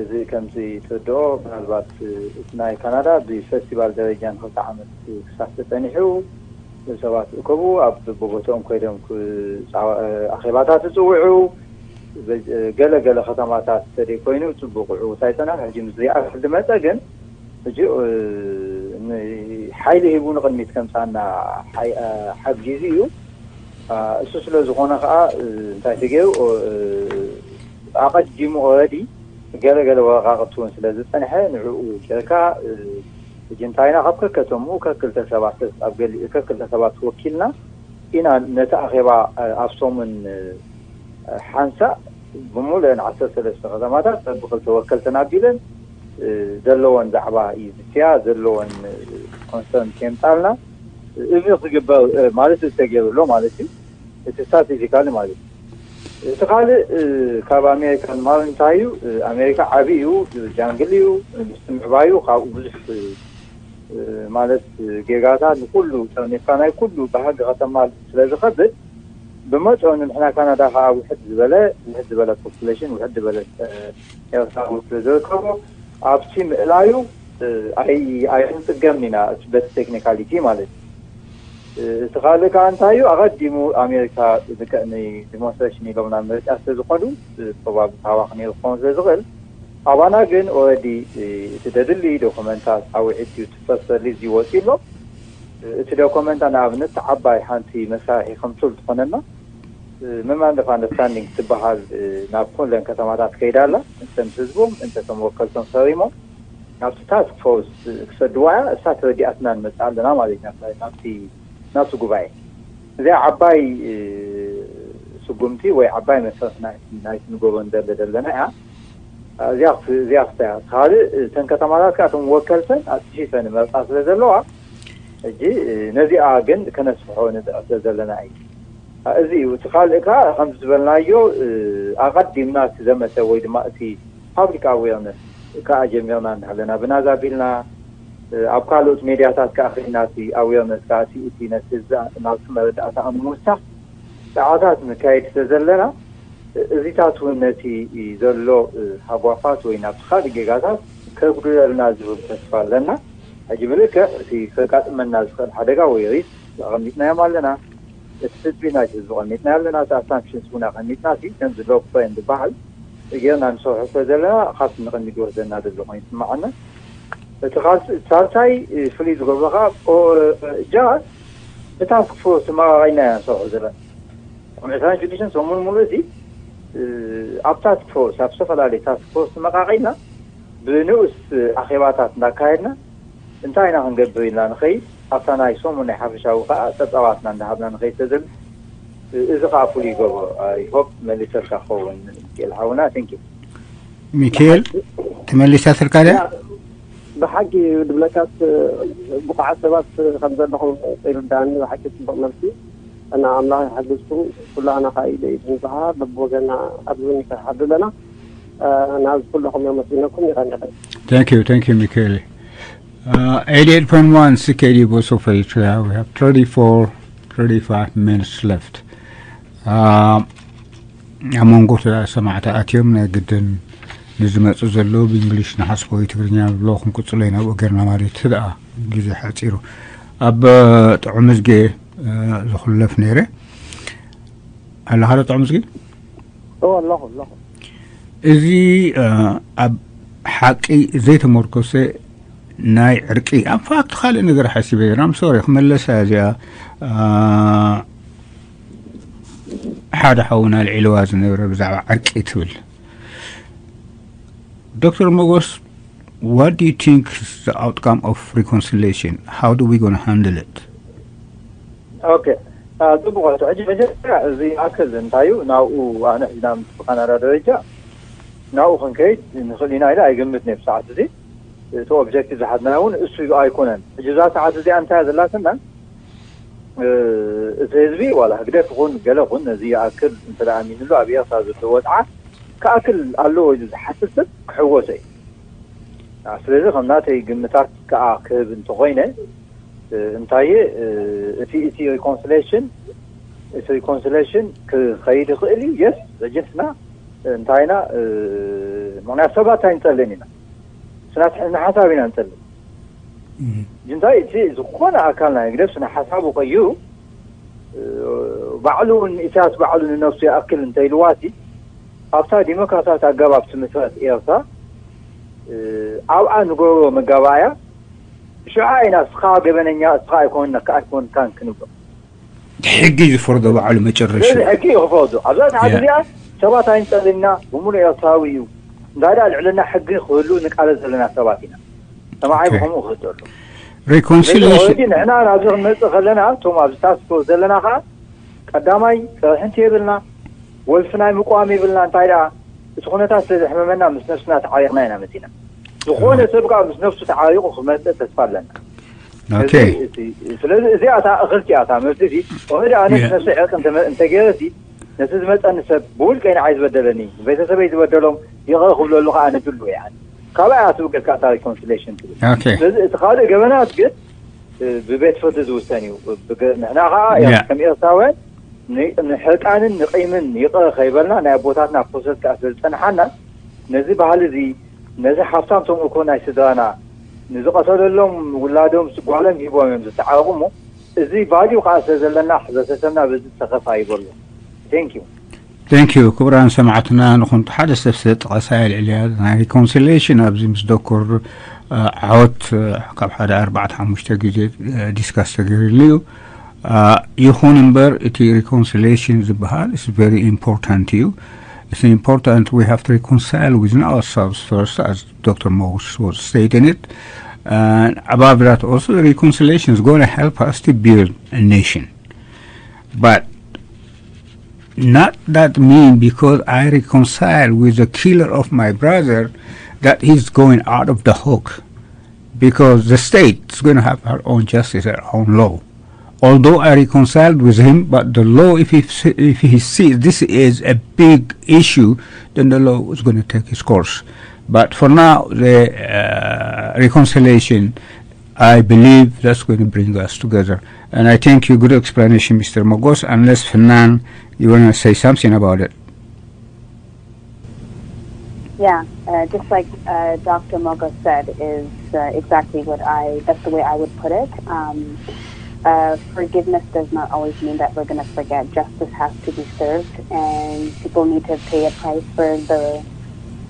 እዚ ከምዚ ትርድኦ ምናልባት እቲ ናይ ካናዳ ብፌስቲቫል ደረጃ ንክልተ ዓመት ክሳብ ተፀኒሑ ሰባት እከቡ ኣብ ቦቦትኦም ኮይዶም ኣኼባታት ይፅውዑ ገለ ገለ ከተማታት ተደይ ኮይኑ ፅቡቅ ዕውታ ይፀናሕ ሕጂ ምስ ሪኣክል ዝመፀ ግን ሕጂ ሓይሊ ሂቡ ንቅድሚት ከምፃና ሓጊዙ እዩ እሱ ስለ ዝኾነ ከዓ እንታይ ተገይሩ ኣቐዲሙ ኦረዲ ገለገለ ወረቃቅቲ እውን ስለ ዝፀንሐ ንዕኡ ጌርካ ሕጂ እንታይና ካብ ከከተምኡ ከክልተ ሰባት ኣብ ገሊኡ ከክልተ ሰባት ወኪልና ኢና ነቲ ኣኼባ ኣብ ሰሙን ሓንሳእ ብምሉአን ዓሰርተ ሰለስተ ከተማታት በብክልተ ወከልተን ኣቢለን ዘለወን ዛዕባ እዩ ዝትያ ዘለወን ኮንሰርን ከየምፃልና እዚ ክግበር ማለት ዝተገይሩ ኣሎ ማለት እዩ እቲ ስትራቴጂካሊ ማለት እዩ እቲ ካልእ ካብ ኣሜሪካ ንማል እንታይ እዩ? ኣሜሪካ ዓብዪ እዩ፣ ጃንግል እዩ፣ ምስቲ ምዕባዩ ካብኡ ብዙሕ ማለት ጌጋታት ንኩሉ ጠርኒፍካ ናይ ኩሉ ባህጊ ከተማል ስለ ዝኸብድ፣ ብመጠኑ ንሕና ካናዳ ከዓ ውሕድ ዝበለ ውሕድ ዝበለ ፖፑሌሽን ውሕድ ዝበለ ኤርትራዊ ስለ ዝርከቦ፣ ኣብቲ ምእላዩ ኣይንፅገምን ኢና። እቲ በቲ ቴክኒካሊቲ ማለት እዩ። እቲ ካልእ ከዓ እንታይ እዩ? ኣቐዲሙ ኣሜሪካ ልክዕ ንዲሞንስትሬሽን ኢሎም ናብ ምርጫ ስለ ዝኾኑ ፕሮባብሊ ታዋኽ ነይሩ ክኸውን ስለ ዝኽእል፣ ኣባና ግን ኦረዲ እቲ ደድሊ ዶኩመንታት ኣውዒት እዩ። እቲ ፈርስ ሊስት ይወፅእ ኣሎ። እቲ ዶኩመንታ ንኣብነት ዓባይ ሓንቲ መሳርሒ ከምቱል ትኾነና፣ መማንድ ኦፍ ኣንደርስታንዲንግ ትበሃል ናብ ኩለን ከተማታት ከይዳ ኣላ። እንተም ህዝቦም እንተቶም ወከልቶም ፈሪሞም ናብቲ ታስክ ፎርስ ክሰድዋ እያ። እሳ ተወዲኣትና ንመፅእ ኣለና ማለት እዩ ናብቲ ናብቲ ጉባኤ። እዚኣ ዓባይ ስጉምቲ ወይ ዓባይ መሰረት ናይቲ ንጎቦ ንደለ ዘለና እያ። እዚኣ ክስተ እያ። ካልእ እተን ከተማታት ከዓ እቶም ወከልተን ኣፅፊፈን መርፃ ስለ ዘለዋ ሕጂ ነዚኣ ግን ከነስፍሖ ንፅዕር ስለ ዘለና እዩ። እዚ እዩ እቲ ካልእ ከዓ ከምዚ ዝበልናዮ ኣቐዲምና እቲ ዘመተ ወይ ድማ እቲ ፓብሊክ ኣዌርነስ ከዓ ጀሚርና እናሃለና ብናዛ ቢልና ኣብ ካልኦት ሜድያታት ከዓ ኸይድና እቲ ኣዌርነስ ከዓ እቲ ነቲ ህዝቢ ናብቲ መረዳእታ ንምውሳኽ ፃዕታት ንካየድ ስለ ዘለና እዚታት እውን ነቲ ዘሎ ሃጓፋት ወይ ናብቲ ካልእ ጌጋታት ከጉድለልና ዝብል ተስፋ ኣለና። ሕጂ ብልክዕ እቲ ከጋጥመና ዝኽእል ሓደጋ ወይ ሪስክ ኣቐሚጥናዮም ኣለና። እቲ ትፅቢት ናይቲ ህዝቢ ቀሚጥና ኣለና። እቲ ኣሳምፕሽንስ እውን ኣቐሚጥና እቲ ከምዚ ሎክ ፖይንት ዝበሃል ጌርና ንሰርሖ ስለ ዘለና ካብቲ ንቕድሚት ዝወስደና ዘሎ ኮይኑ ይስምዓና። እቲ ካልሲ- ሳልሳይ ፍሉይ ዝገብሮ ከዓ ጃ ብታስክ ፎርስ መቃቂልና ኢና ንሰርሖ ዘለና። ኣብ ዕስራን ሽዱሽተን ሰሙን ሙሉእ እዚ ኣብ ታስክ ፎርስ ኣብ ዝተፈላለዩ ታስክ ፎርስ መቃቂልና ብንኡስ ኣኼባታት እናካየድና እንታይ ኢና ክንገብር ኢልና ንኸይድ ኣብታ ናይ ሰሙን ናይ ሓፈሻዊ ከዓ ፀብፃባትና እንዳሃብና ንኸይድ ተዘብ እዚ ከዓ ፍሉይ ይገብሮ። ይሆፕ መሊሰልካ ክኸውን ክእል ሓውና። ቴንክ ዩ። ሚካኤል ተመሊሳ ስልካ ድያ? ብሓቂ ድብለካስ ብቑዓት ሰባት ከም ዘለኹም ይርዳእኒ። ብሓቂ ፅቡቅ መልሲ እና ኣምላኽ ይሓግዝኩም። ኩላህና ከዓ ኢደ ኢድ ንዝሃ በብወገና ኣብዚ እውን ይሰርሓሉ ኣለና። ናዚ ኩለኹም የመስግነኩም። ይቐንዕለይ። Thank you, thank you, Michele. Uh, eighty-eight point one C K D Voice of Eritrea. We have thirty-four, thirty-five minutes left. Uh, ኣብ መንጎ ሰማዕቲ ኣትዮም ናይ ግድን ንዝመፁ ዘለዉ ብእንግሊሽ ንሓስቦ ወይ ትግርኛ ብሎ ክንቅፅሎ ኢና ብኡ ጌርና ማለት እዩ። ደኣ ግዜ ሓፂሩ ኣብ ጥዑም ዝጌ ዝኹለፍ ነይረ ኣለኻ ዶ ጥዑም ዝጌ? እወ ኣለኹ ኣለኹ። እዚ ኣብ ሓቂ ዘይተመርኮሰ ናይ ዕርቂ ኣንፋክት ካልእ ነገር ሓሲበ ነይረ። ኣም ሶሪ ክመለሳ እዚኣ ሓደ ሓውና ኣልዒልዋ ዝነበረ ብዛዕባ ዕርቂ ትብል ዶክተር መጎስ what do you think is the outcome of reconciliation? How do we gonna handle it? ኦኬ ጽቡቅ ሕቶ። ሕጂ መጀመርያ እዚ ኣክል እንታይ እዩ ናብኡ ኣነ ሕጂ ናብ ካናዳ ደረጃ ናብኡ ክንከይድ ንኽእል ኢና ኢለ ኣይግምት ነይ ብሰዓት እዚ እቲ ኦብጀክቲቭ ዝሓዝና እውን እሱ ኣይኮነን። ሕጂ እዛ ሰዓት እዚኣ እንታይ ዘላትና እቲ ህዝቢ ዋላ ህግደፍ ይኹን ገለ ኹን ነዚ ይኣክል እንተ ኣሚንሉ ኣብ ኤርትራ ዘሎ ወፅዓ ክኣክል ኣለዎ ኢሉ ዝሓስብ ሰብ ክሕወሶ እዩ። ስለዚ ከም ናተይ ግምታት ከዓ ክህብ እንተኮይነ እንታይ እቲ እቲ ሪኮንስሌሽን እቲ ሪኮንስሌሽን ክኸይድ ይኽእል እዩ። የስ ሕጂ ንሕና እንታይና ምክንያት ሰባት ኣይንፀልን ኢና። ስናት ንሓሳብ ኢና ንፀልን። እንታይ እቲ ዝኾነ ኣካል ናይ ህግደፍ ስነ ሓሳቡ ቀይሩ ባዕሉ እውን ኢሳያስ ባዕሉ ንነፍሱ ይኣክል እንተይልዋሲ ኣብታ ዲሞክራሲያዊት ኣገባብ ትምስረት ኤርትራ ኣብኣ ንገብሮ መጋባእያ ሽዓ ኢና እስኻ ገበነኛ እስኻ ኣይኮንካ ኣይኮንካን ክንብሎ ሕጊ ዝፈርዶ ባዕሉ መጨረሻ ስለዚ ሕጊ እዩ ክፈርዶ ኣብዛ ሰዓት እዚኣ ሰባት ኣይንፀልና ብምሉእ ኤርትራዊ እዩ እንታይ ደኣ ልዕልና ሕጊ ክህሉ ንቃለስ ዘለና ሰባት ኢና ሰማዓይ ብከምኡ ክህሉ ኣሎ ሪኮንሲሊሽን ንሕና ናብዚ ክንመፅእ ከለና እቶም ኣብዚ ታስክ ፎርስ ዘለና ከዓ ቀዳማይ ፀርሒ እንተ የብልና ወልፊ ናይ ምቋም የብልና እንታይ ደኣ እቲ ኩነታት ስለ ዘሕመመና ምስ ነብስና ተዓሪቕና ኢና መፂና ዝኾነ ሰብ ከዓ ምስ ነብሱ ተዓሪቑ ክመፅእ ተስፋ ኣለና ኦኬ ስለዚ እዚኣ እታ እኽልቲ እያ እታ መልሲ እዚ ኦረዲ ኣነ ምስ ነብሰይ ዕርቂ እንተገይረ ነቲ ዝመፀኒ ሰብ ብውልቀይ ንዓይ ዝበደለኒ ቤተሰበይ ዝበደሎም ይቕረ ክብለሉ ከዓ ንድሉ እየ። ካልኣይ ኣትብገት ካታ ሪኮንሲሌሽን ትብል። ስለዚ እቲ ካልእ ገበናት ግን ብቤት ፍርዲ ዝውሰን እዩ። ንሕና ከዓ ከም ኤርትራውያን ንሕጣንን ንቂምን ይቕረ ከይበልና ናይ ኣቦታትና ፕሮሰስ ከዓ ስለዝፀንሓና ነዚ ባህሊ እዚ ነዚ ሓፍታም ተምእኮ ናይ ስድራና ንዝቐተለሎም ውላዶም ስጓሎም ሂቦም እዮም ዝተዓረቑ እሞ እዚ ቫሊዩ ከዓ ስለዘለና ሕብረተሰብና በዚ ዝሰኸፍ ኣይበሉ። Thank you። Thank you ክቡራን ሰማዕትና ንኹንቱ ሓደ ሰብ ስለ ጠቐሳ ልዕልያ ናይ ሪኮንሲሌሽን ኣብዚ ምስ ዶክተር ዓወት ካብ ሓደ ኣርባዕተ ሓሙሽተ ግዜ ዲስካስ ተገይርሉ እዩ። ይኹን እምበር እቲ ሪኮንሲሌሽን ዝበሃል is very important እዩ። It's important we have to reconcile within ourselves first, as Doctor Morse was stating it. And above that, also the reconciliation is going to help us to build a nation. But not that mean because I reconcile with the killer of my brother that he's going out of the hook, because the state is going to have her own justice, her own law. Although I reconciled with him, but the law, if he, if he sees this is a big issue, then the law is going to take its course. But for now, the uh, reconciliation, I believe that's going to bring us together. And I thank you. Good explanation, Mister Mogos. Unless Fanan, you want to say something about it? Yeah, uh, just like uh, Doctor Mogo said, is uh, exactly what I, that's the way I would put it. Um, uh, forgiveness does not always mean that we're going to forget. Justice has to be served, and people need to pay a price for the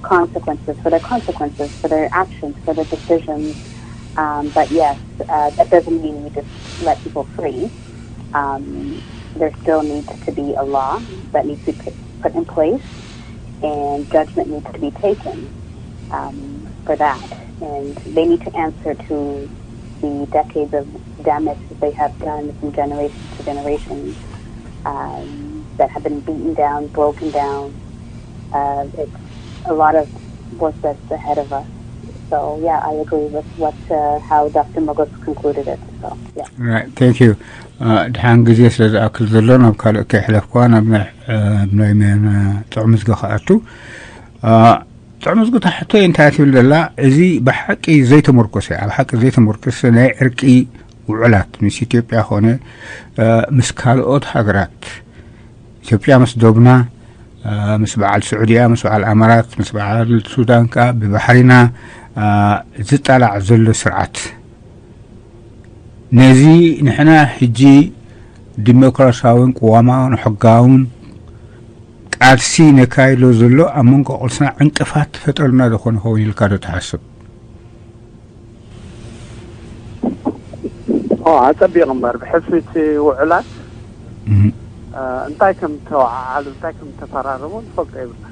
consequences, for their consequences, for their actions, for their decisions. Um, but yes, uh, that doesn't mean we just let people free. Um, there still needs to be a law that needs to be put in place, and judgment needs to be taken um, for that. And they need to answer to the decades of damage that they have done from generation to generation um, that have been beaten down, broken down. Uh, it's a lot of work that's ahead of us. So yeah, I agree with what uh, how Doctor Mogos concluded it. So yeah. Right, thank you. ድሓን ግዜ ስለ ዝኣክል ዘሎ ናብ ካልእ ከይሕለፍኳ ናብ ናይ ጥዑም ዝገ ክኣቱ። ጥዑም ዝጉ ታሕቶ እንታይ ትብል ዘላ? እዚ ብሓቂ ዘይተመርኮሰ፣ ኣብ ሓቂ ዘይተመርኮሰ ናይ ዕርቂ ውዕላት ምስ ኢትዮጵያ ኾነ ምስ ካልኦት ሃገራት፣ ኢትዮጵያ ምስ ዶብና፣ ምስ በዓል ስዑድያ፣ ምስ በዓል ኣማራት፣ ምስ በዓል ሱዳን ከዓ ብባሕሪና ዝጠላዕ ዘሎ ስርዓት፣ ነዚ ንሕና ሕጂ ዲሞክራሲያውን ቅዋማውን ሕጋውን ቃልሲ ነካይዶ ዘሎ ኣብ መንጎ ቁልስና ዕንቅፋት ፈጠሩና ዝኾነ ኸውን ኢልካ ዶ ትሓስብ? ኣጸቢቕ እምበር ብሕልፊ እቲ ውዕላት እንታይ ከም ተወዓዓሉ እንታይ ከም ተፈራረሙ ንፈልጦ የብልና።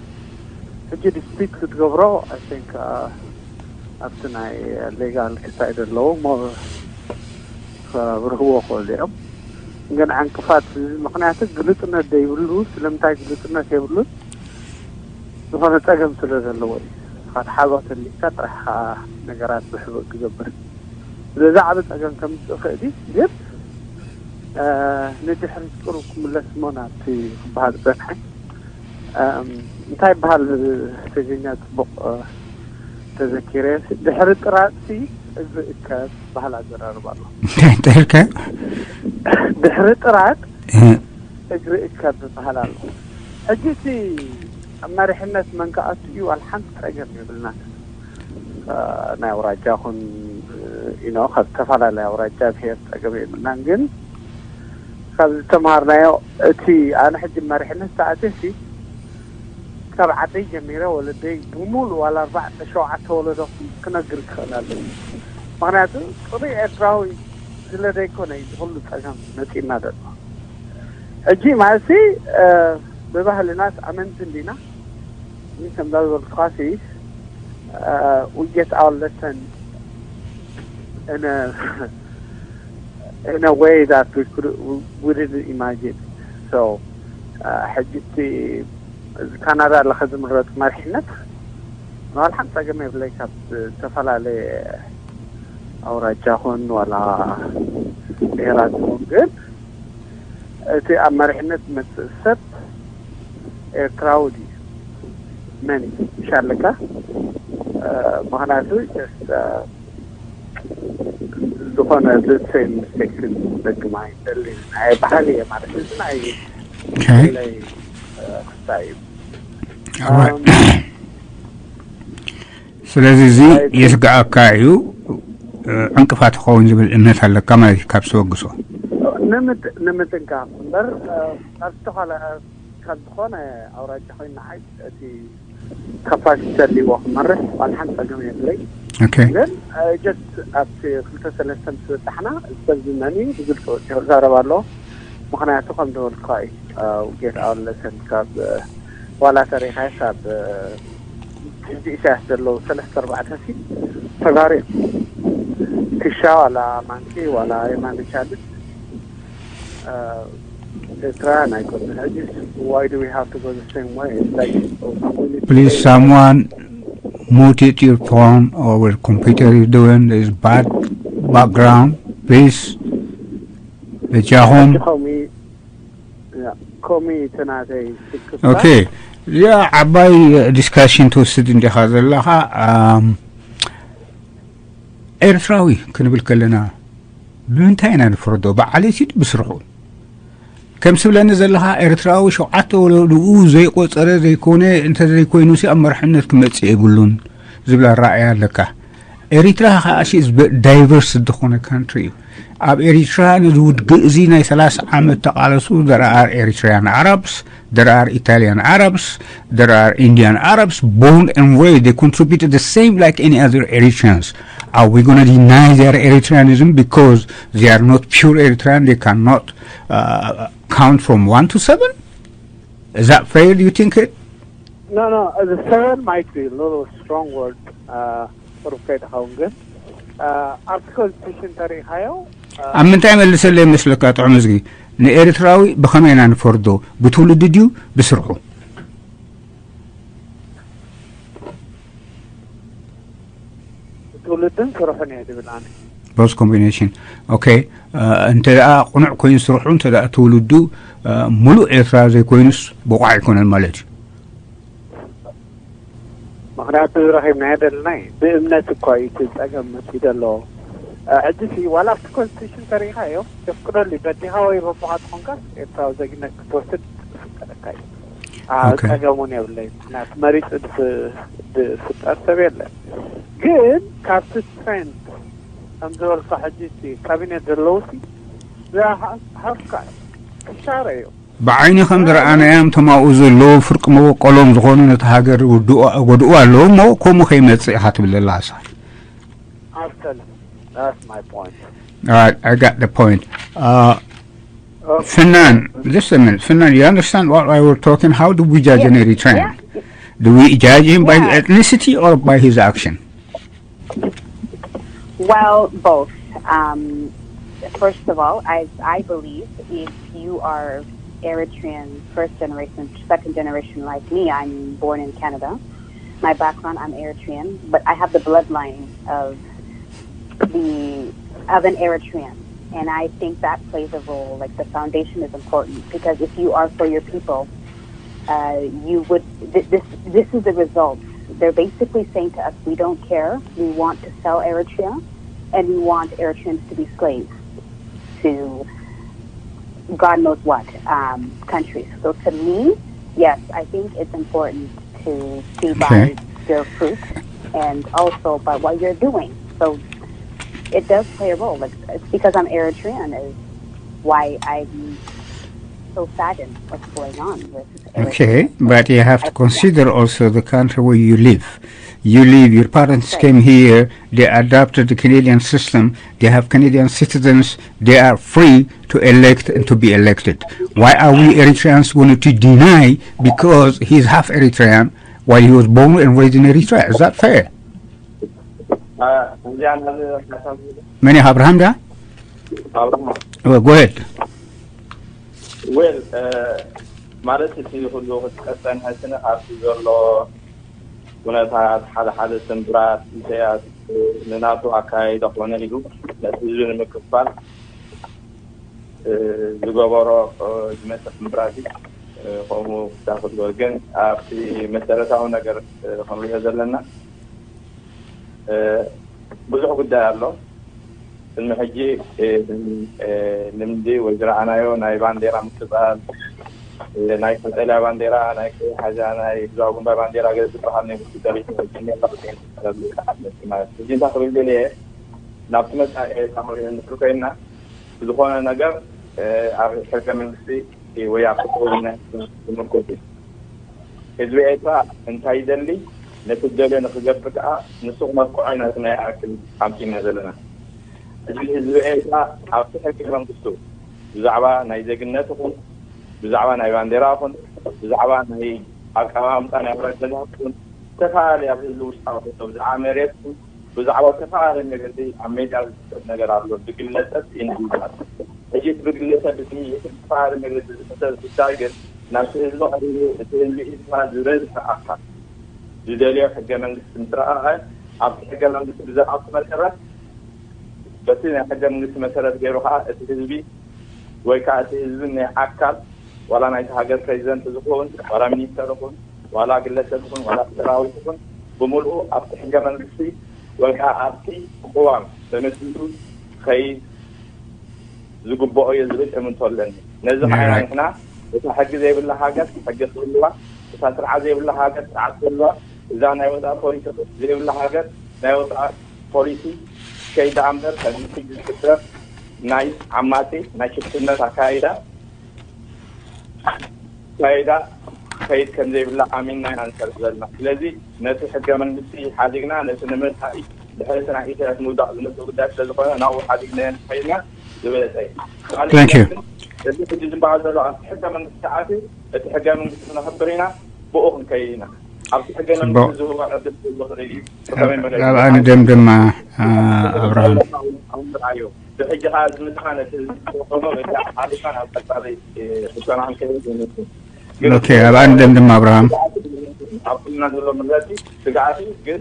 ሕጂ ዲስፒት ክትገብሮ I think ኣብቲ ናይ ሌጋል ክሳይ ዘለዉ ሞ ከብርህዎ ክእሉ እዮም። ግን ዕንቅፋት ምክንያቱ ግልፅነት ዘይብሉ ስለምንታይ ግልፅነት የብሉን ዝኾነ ፀገም ስለ ዘለዎ እዩ። ካብ ሓበ ተሊካ ጥራሕ ከዓ ነገራት ብሕቡእ ክገብር ስለዚ ዓብ ፀገም ከምፅእ ይኽእል እዩ። ግን ንድሕሪት ቁሩብ ክምለስ እሞ ናብቲ ክበሃል ዝፀንሐ እንታይ ይበሃል ትግርኛ ፅቡቕ ተዘኪረ ድሕሪ ጥራጥሲ እግሪ እከብ ዝበሃል ኣዘራርባ ኣሎ። እንታይ እንታይ ኢልካዮ? ድሕሪ ጥራጥ እግሪ እከብ ዝበሃል ኣሎ። ሕጂ እቲ ኣብ መሪሕነት መን ክኣቱ እዩ ዋላ ሓንቲ ፀገም የብልናን። ናይ ኣውራጃ ኹን ኢኖ ካብ ዝተፈላለየ ኣውራጃ ብሄር ፀገም የብልናን። ግን ካብ ዝተምሃርናዮ እቲ ኣነ ሕጂ መሪሕነት ተኣትየሲ ካብ ዓደይ ጀሚረ ወለደይ ብሙሉ ዋላ ኣርባዕተ ሸውዓተ ወለዶ ክነግር ክኽእል ኣለኒ። ምክንያቱ ጥሩይ ኤርትራዊ ስለ ዘይኮነ እዩ ዝኩሉ ፀገም መፂእና ዘሎ። ሕጂ ማለትሲ ብባህልናስ ኣመንቲ እንዲና ግን ከምዛ ዝበልኩኻሲ we get our lesson in a in a way that we could we didn't imagine. So ሕጂ እቲ ካናዳ ለኸ ዝምረጥ መሪሕነት ንባልሓን ፀገም የብለይ ካብ ዝተፈላለየ ኣውራጃ ኹን ዋላ ብሄራት ኹን ግን እቲ ኣብ መሪሕነት ዝመፅእ ሰብ ኤርትራዊ ድዩ መን ይሻለካ? ምክንያቱ ዝኾነ ዘሰይ ሚስቴክ ክደግማ ይደሊ ናይ ባህል እየ ማለት እዚ ናይ ለይ ክስታ እዩ። ስለዚ እዚ የስግኣካ እዩ፣ ዕንቅፋት ይኸውን ዝብል እምነት ኣለካ ማለት እዩ። ካብ ዝተወግሶ ንምጥንቃፍ እምበር ካብ ዝተኾነ ካብ ዝኾነ ኣውራጃ ኮይኑ ንዓይ እቲ ካፓሲቲ ተልዎ ክመርሕ ዋላ ሓንቲ ጸገም የብለይ። ግን ጀስት ኣብቲ ክልተ ሰለስተ ምስ በጻሕና ሰብ ዝመኒ ብግልፂ ወፂኹ ዝዛረብ ኣለዎ። ምክንያቱ ከም ዝበልኩካ እዩ ጌት ኣወለሰን ካብ ዋላ ተሪኻስ ኣብ ሕዚ ኢሳያስ ዘለዉ ሰለስተ ኣርባዕተ ሲ ተጋሩ እዮም። ክሻ ዋላ ማንኪ ዋላ የማነ ቻልስ ኤርትራውያን ኣይኮኑን። ሕጂስ why do we have to go the same way? It's like Please, someone mute your phone or your computer is doing this bad background. Please, በጃኹም ከምኡ ከምኡ ተናተይ ኦኬ። እዚኣ ዓባይ ዲስካሽን ትወስድ እንዲኻ ዘለኻ። ኤርትራዊ ክንብል ከለና ብምንታይ ኢና ንፍረዶ? ብዓሌት ብስርሑ ከም ስብለኒ ዘለኻ ኤርትራዊ ሸውዓተ ወለድኡ ዘይቆጸረ ዘይኮነ እንተዘይኮይኑ ሲ ኣብ መርሕነት ክመጽእ የብሉን ዝብል ኣረኣእያ ኣለካ። ኤሪትራ ከዓ ዳይቨርስ ዝኾነ ካንትሪ እዩ። ኣብ ኤሪትራ ነዚ ውግእ እዚ ናይ ሰላሳ ዓመት ተቃለሱ። There are Eritrean Arabs, there are Italian Arabs, there are Indian Arabs born and raised. They contributed the same like any other Eritreans. Are we going to deny their Eritreanism because they are not pure Eritrean? They cannot uh, count from one to seven? Is that fair, do you think it? No, no, the seven might be a little strong word. Uh, for Fred Haungen. Uh, article decision tarihayo. ኣብ ምንታይ መልሰለ ይመስለካ? ጥዑም እዝጊ፣ ንኤርትራዊ ብኸመይ ኢና ንፈርዶ? ብትውልዲ ድዩ ብስርሑ? ትውልድን ስርሑን እየ ዝብል ኣነ። ቦዝ ኮምቢኔሽን። ኦኬ። እንተ ደኣ ቅኑዕ ኮይኑ ስርሑ፣ እንተ ደኣ ትውልዱ ሙሉእ ኤርትራ ዘይኮይኑስ ብቑዕ ኣይኮነን ማለት እዩ። ምክንያቱ ረኺብናዮ ደለናይ ብእምነት እኳ እዩ እቲ ፀገም መሲሉ ኣለዎ። ሕጂ ሲ ዋላ ኣብቲ ኮንስቲቱሽን ተሪኢኻዮ የፍቅደሉ እዩ። በዲኻ ወይ በቦኻ ትኾንካ ኤርትራዊ ዜግነት ክትወስድ ዝፍቀደካ እዩ። አ- ኦኬ። ፀገም እውን የብለይ። ምክንያቱ መሪፁ ዝፍ- ዝፍጠር ሰብ የለን። ግን ካብቲ ትሬንድ ከም ዝበልካ ሕጂ ሲ ካቢኔት ዘለዉ ሲ ዝሃፍካ ክሻረ እዩ። ብዓይኒ ከም ዝረኣናዮም እቶም ኣብኡ ዘለዉ ፍርቂ መበቆሎም ዝኾኑ ነቲ ሃገር ይውድኡ- ይጎድኡ ኣለዉ እሞ ከምኡ ከይመጽእ ኢኻ ትብል ዘለኻ ንስኻ። Absolutely. That's my point. All right, I got the point. Uh, Finan, just a minute. Finan, you understand what I was talking? How do we judge an Eritrean? Do we judge him by ethnicity or by his action? Well, both. Um, first of all, I, I believe if you are Eritrean first generation, second generation like me, I'm born in Canada. My background, I'm Eritrean, but I have the bloodline of the of an Eritrean, and I think that plays a role. Like, the foundation is important, because if you are for your people, uh, you would. Th- this this is the result. They're basically saying to us, "We don't care. We want to sell Eritrea, and we want Eritreans to be slaves to God knows what, um, countries." So to me, yes, I think it's important to see by your fruits and also by what you're doing. So it does play a role. Like, it's because I'm Eritrean is why I'm so saddened what's going on with Eritrea. Okay, but you have to consider also the country where you live. You live, your parents came here, they adopted the Canadian system, they have Canadian citizens, they are free to elect and to be elected. Why are we Eritreans going to deny because he's half Eritrean while he was born and raised in Eritrea? Is that fair? እዚኣ ነዚ ሓሳብ መን እዩ? ኣብርሃም ዳ? ኣብርሃም ጎሄድ ዌል ማለት እቲ ኩሉ ክትቀፀን ሕስነ ካብቲ ዘሎ ኩነታት ሓደ ሓደ ስምብራት ኢሳያስ ንናቱ ኣካያይዳ ኮነ ኢሉ ነቲ ህዝቢ ንምክፋል ዝገበሮ ዝመፀ ስምብራት እዩ። ከምኡ ክዳክል ግን ኣብቲ መሰረታዊ ነገር ክንሪኦ ዘለና ብዙሕ ጉዳይ ኣሎ። ቅድሚ ሕጂ ልምዲ ወይ ዝረኣናዮ ናይ ባንዴራ ምቅፃል፣ ናይ ቀጠልያ ባንዴራ፣ ናይ ቀይሕ ሓዛ፣ ናይ ህዝባዊ ግንባር ባንዴራ ገለ ዝበሃል ናይ ማለት ሕጂ እንታይ ክብል ደልየ ናብቲ መፃኢ ኤርትራ ክንሪኦ እንድሕር ኮይና ብዝኾነ ነገር ኣብ ሕገ መንግስቲ ወይ ኣብ ሕቁውነት ዝምርኮስ እዩ። ህዝቢ ኤርትራ እንታይ ይደሊ ነቲ ዝደልዮ ንክገብር ከዓ ንሱ ክመርኮ ዓይነት ናይ ኣክል ኣምፂና ዘለና። እዚ ህዝቢ ኤርትራ ኣብቲ ሕገ መንግስቱ ብዛዕባ ናይ ዜግነት ይኹን ብዛዕባ ናይ ባንዴራ ይኹን ብዛዕባ ናይ ኣቀማምጣ ናይ ወረደና ይኹን ዝተፈላለዩ ኣብ ህዝቢ ውሽጣዊ ብዛዕባ መሬት ብዛዕባ ዝተፈላለዩ መገዲ ኣብ ሜዳ ዝፍጠር ነገር ኣሎ። ብግለሰብ ኢንዲቪድዋል ሕጂ እቲ ብግለሰብ ብስምዒት ዝተፈላለዩ መገዲ ዝፍጠር ጉዳይ ግን ናብቲ ህዝቢ ቀሪቡ እቲ ህዝቢ ድማ ዝበዝሐ ኣካል ዝደልዮ ሕገ መንግስቲ ምስ ረኣኸ ኣብቲ ሕገ መንግስቲ ብዝኣቱ መሰረት በቲ ናይ ሕገ መንግስቲ መሰረት ገይሩ ከዓ እቲ ህዝቢ ወይ ከዓ እቲ ህዝቢ ናይ ኣካል ዋላ ናይቲ ሃገር ፕሬዚደንት ዝኹን ዋላ ሚኒስተር ይኹን ዋላ ግለሰብ ይኹን ዋላ ሰራዊት ይኹን ብምልኡ ኣብቲ ሕገ መንግስቲ ወይ ከዓ ኣብቲ ቅዋም ተመስሪቱ ክኸይድ ዝግበኦ እዮ ዝብል እምንቶ ኣለኒ። ነዚ ከዓ ንሕና እታ ሕጊ ዘይብላ ሃገር ሕጊ ክህልዋ፣ እታ ስርዓት ዘይብላ ሃገር ስርዓት ክህልዋ፣ እዛ ናይ ወፃኢ ፖሊሲ ዘይብላ ሃገር ናይ ወፃኢ ፖሊሲ ከይዳ እምበር ከምዚ ዝግበር ናይ ዓማፂ ናይ ሽፍትነት ኣካይዳ ኣካይዳ ከይድ ከም ዘይብላ ኣሚንና ኢና ንሰርሕ ዘለና። ስለዚ ነቲ ሕገ መንግስቲ ሓዲግና ነቲ ንምርታእ ድሕሪ እቲ ናይ ኢሳያስ ምውዳቕ ዝመፅእ ጉዳይ ስለ ዝኾነ ናብኡ ሓዲግና ኢና ከይድና ዝበለፀ እዩ። ካልእ Thank you. ነገር ግን እዚ ሕጂ ዝበሃል ዘሎ ኣብቲ ሕገ መንግስቲ ኣትዩ እቲ ሕገ መንግስቲ ነኽብር ኢና ብኡ ክንከይድ ኢና። ኣብቲ ሕገ ጽቡቕ። መንግስቲ ዝህቦ ዕድል ክህሉ ይኽእል እዩ። ብኸመይ መገዲ? ኣብኣ ንደምድማ፣ ኣ፣ ኣብርሃም። ኣሁን ንርኣዮ። ብሕጂ ከዓ ዝምድና ነቲ ዝቆመ በቲ ሓሊፋ ናብ ቀጻሊ ሕቶና ክንከይድ ይመስል። ግን ኦኬ፣ ኣብኣ ንደምድማ ኣብርሃም። ኣብ ኩልና ዘሎ መግለጺ ስግኣት እዩ፣ ግን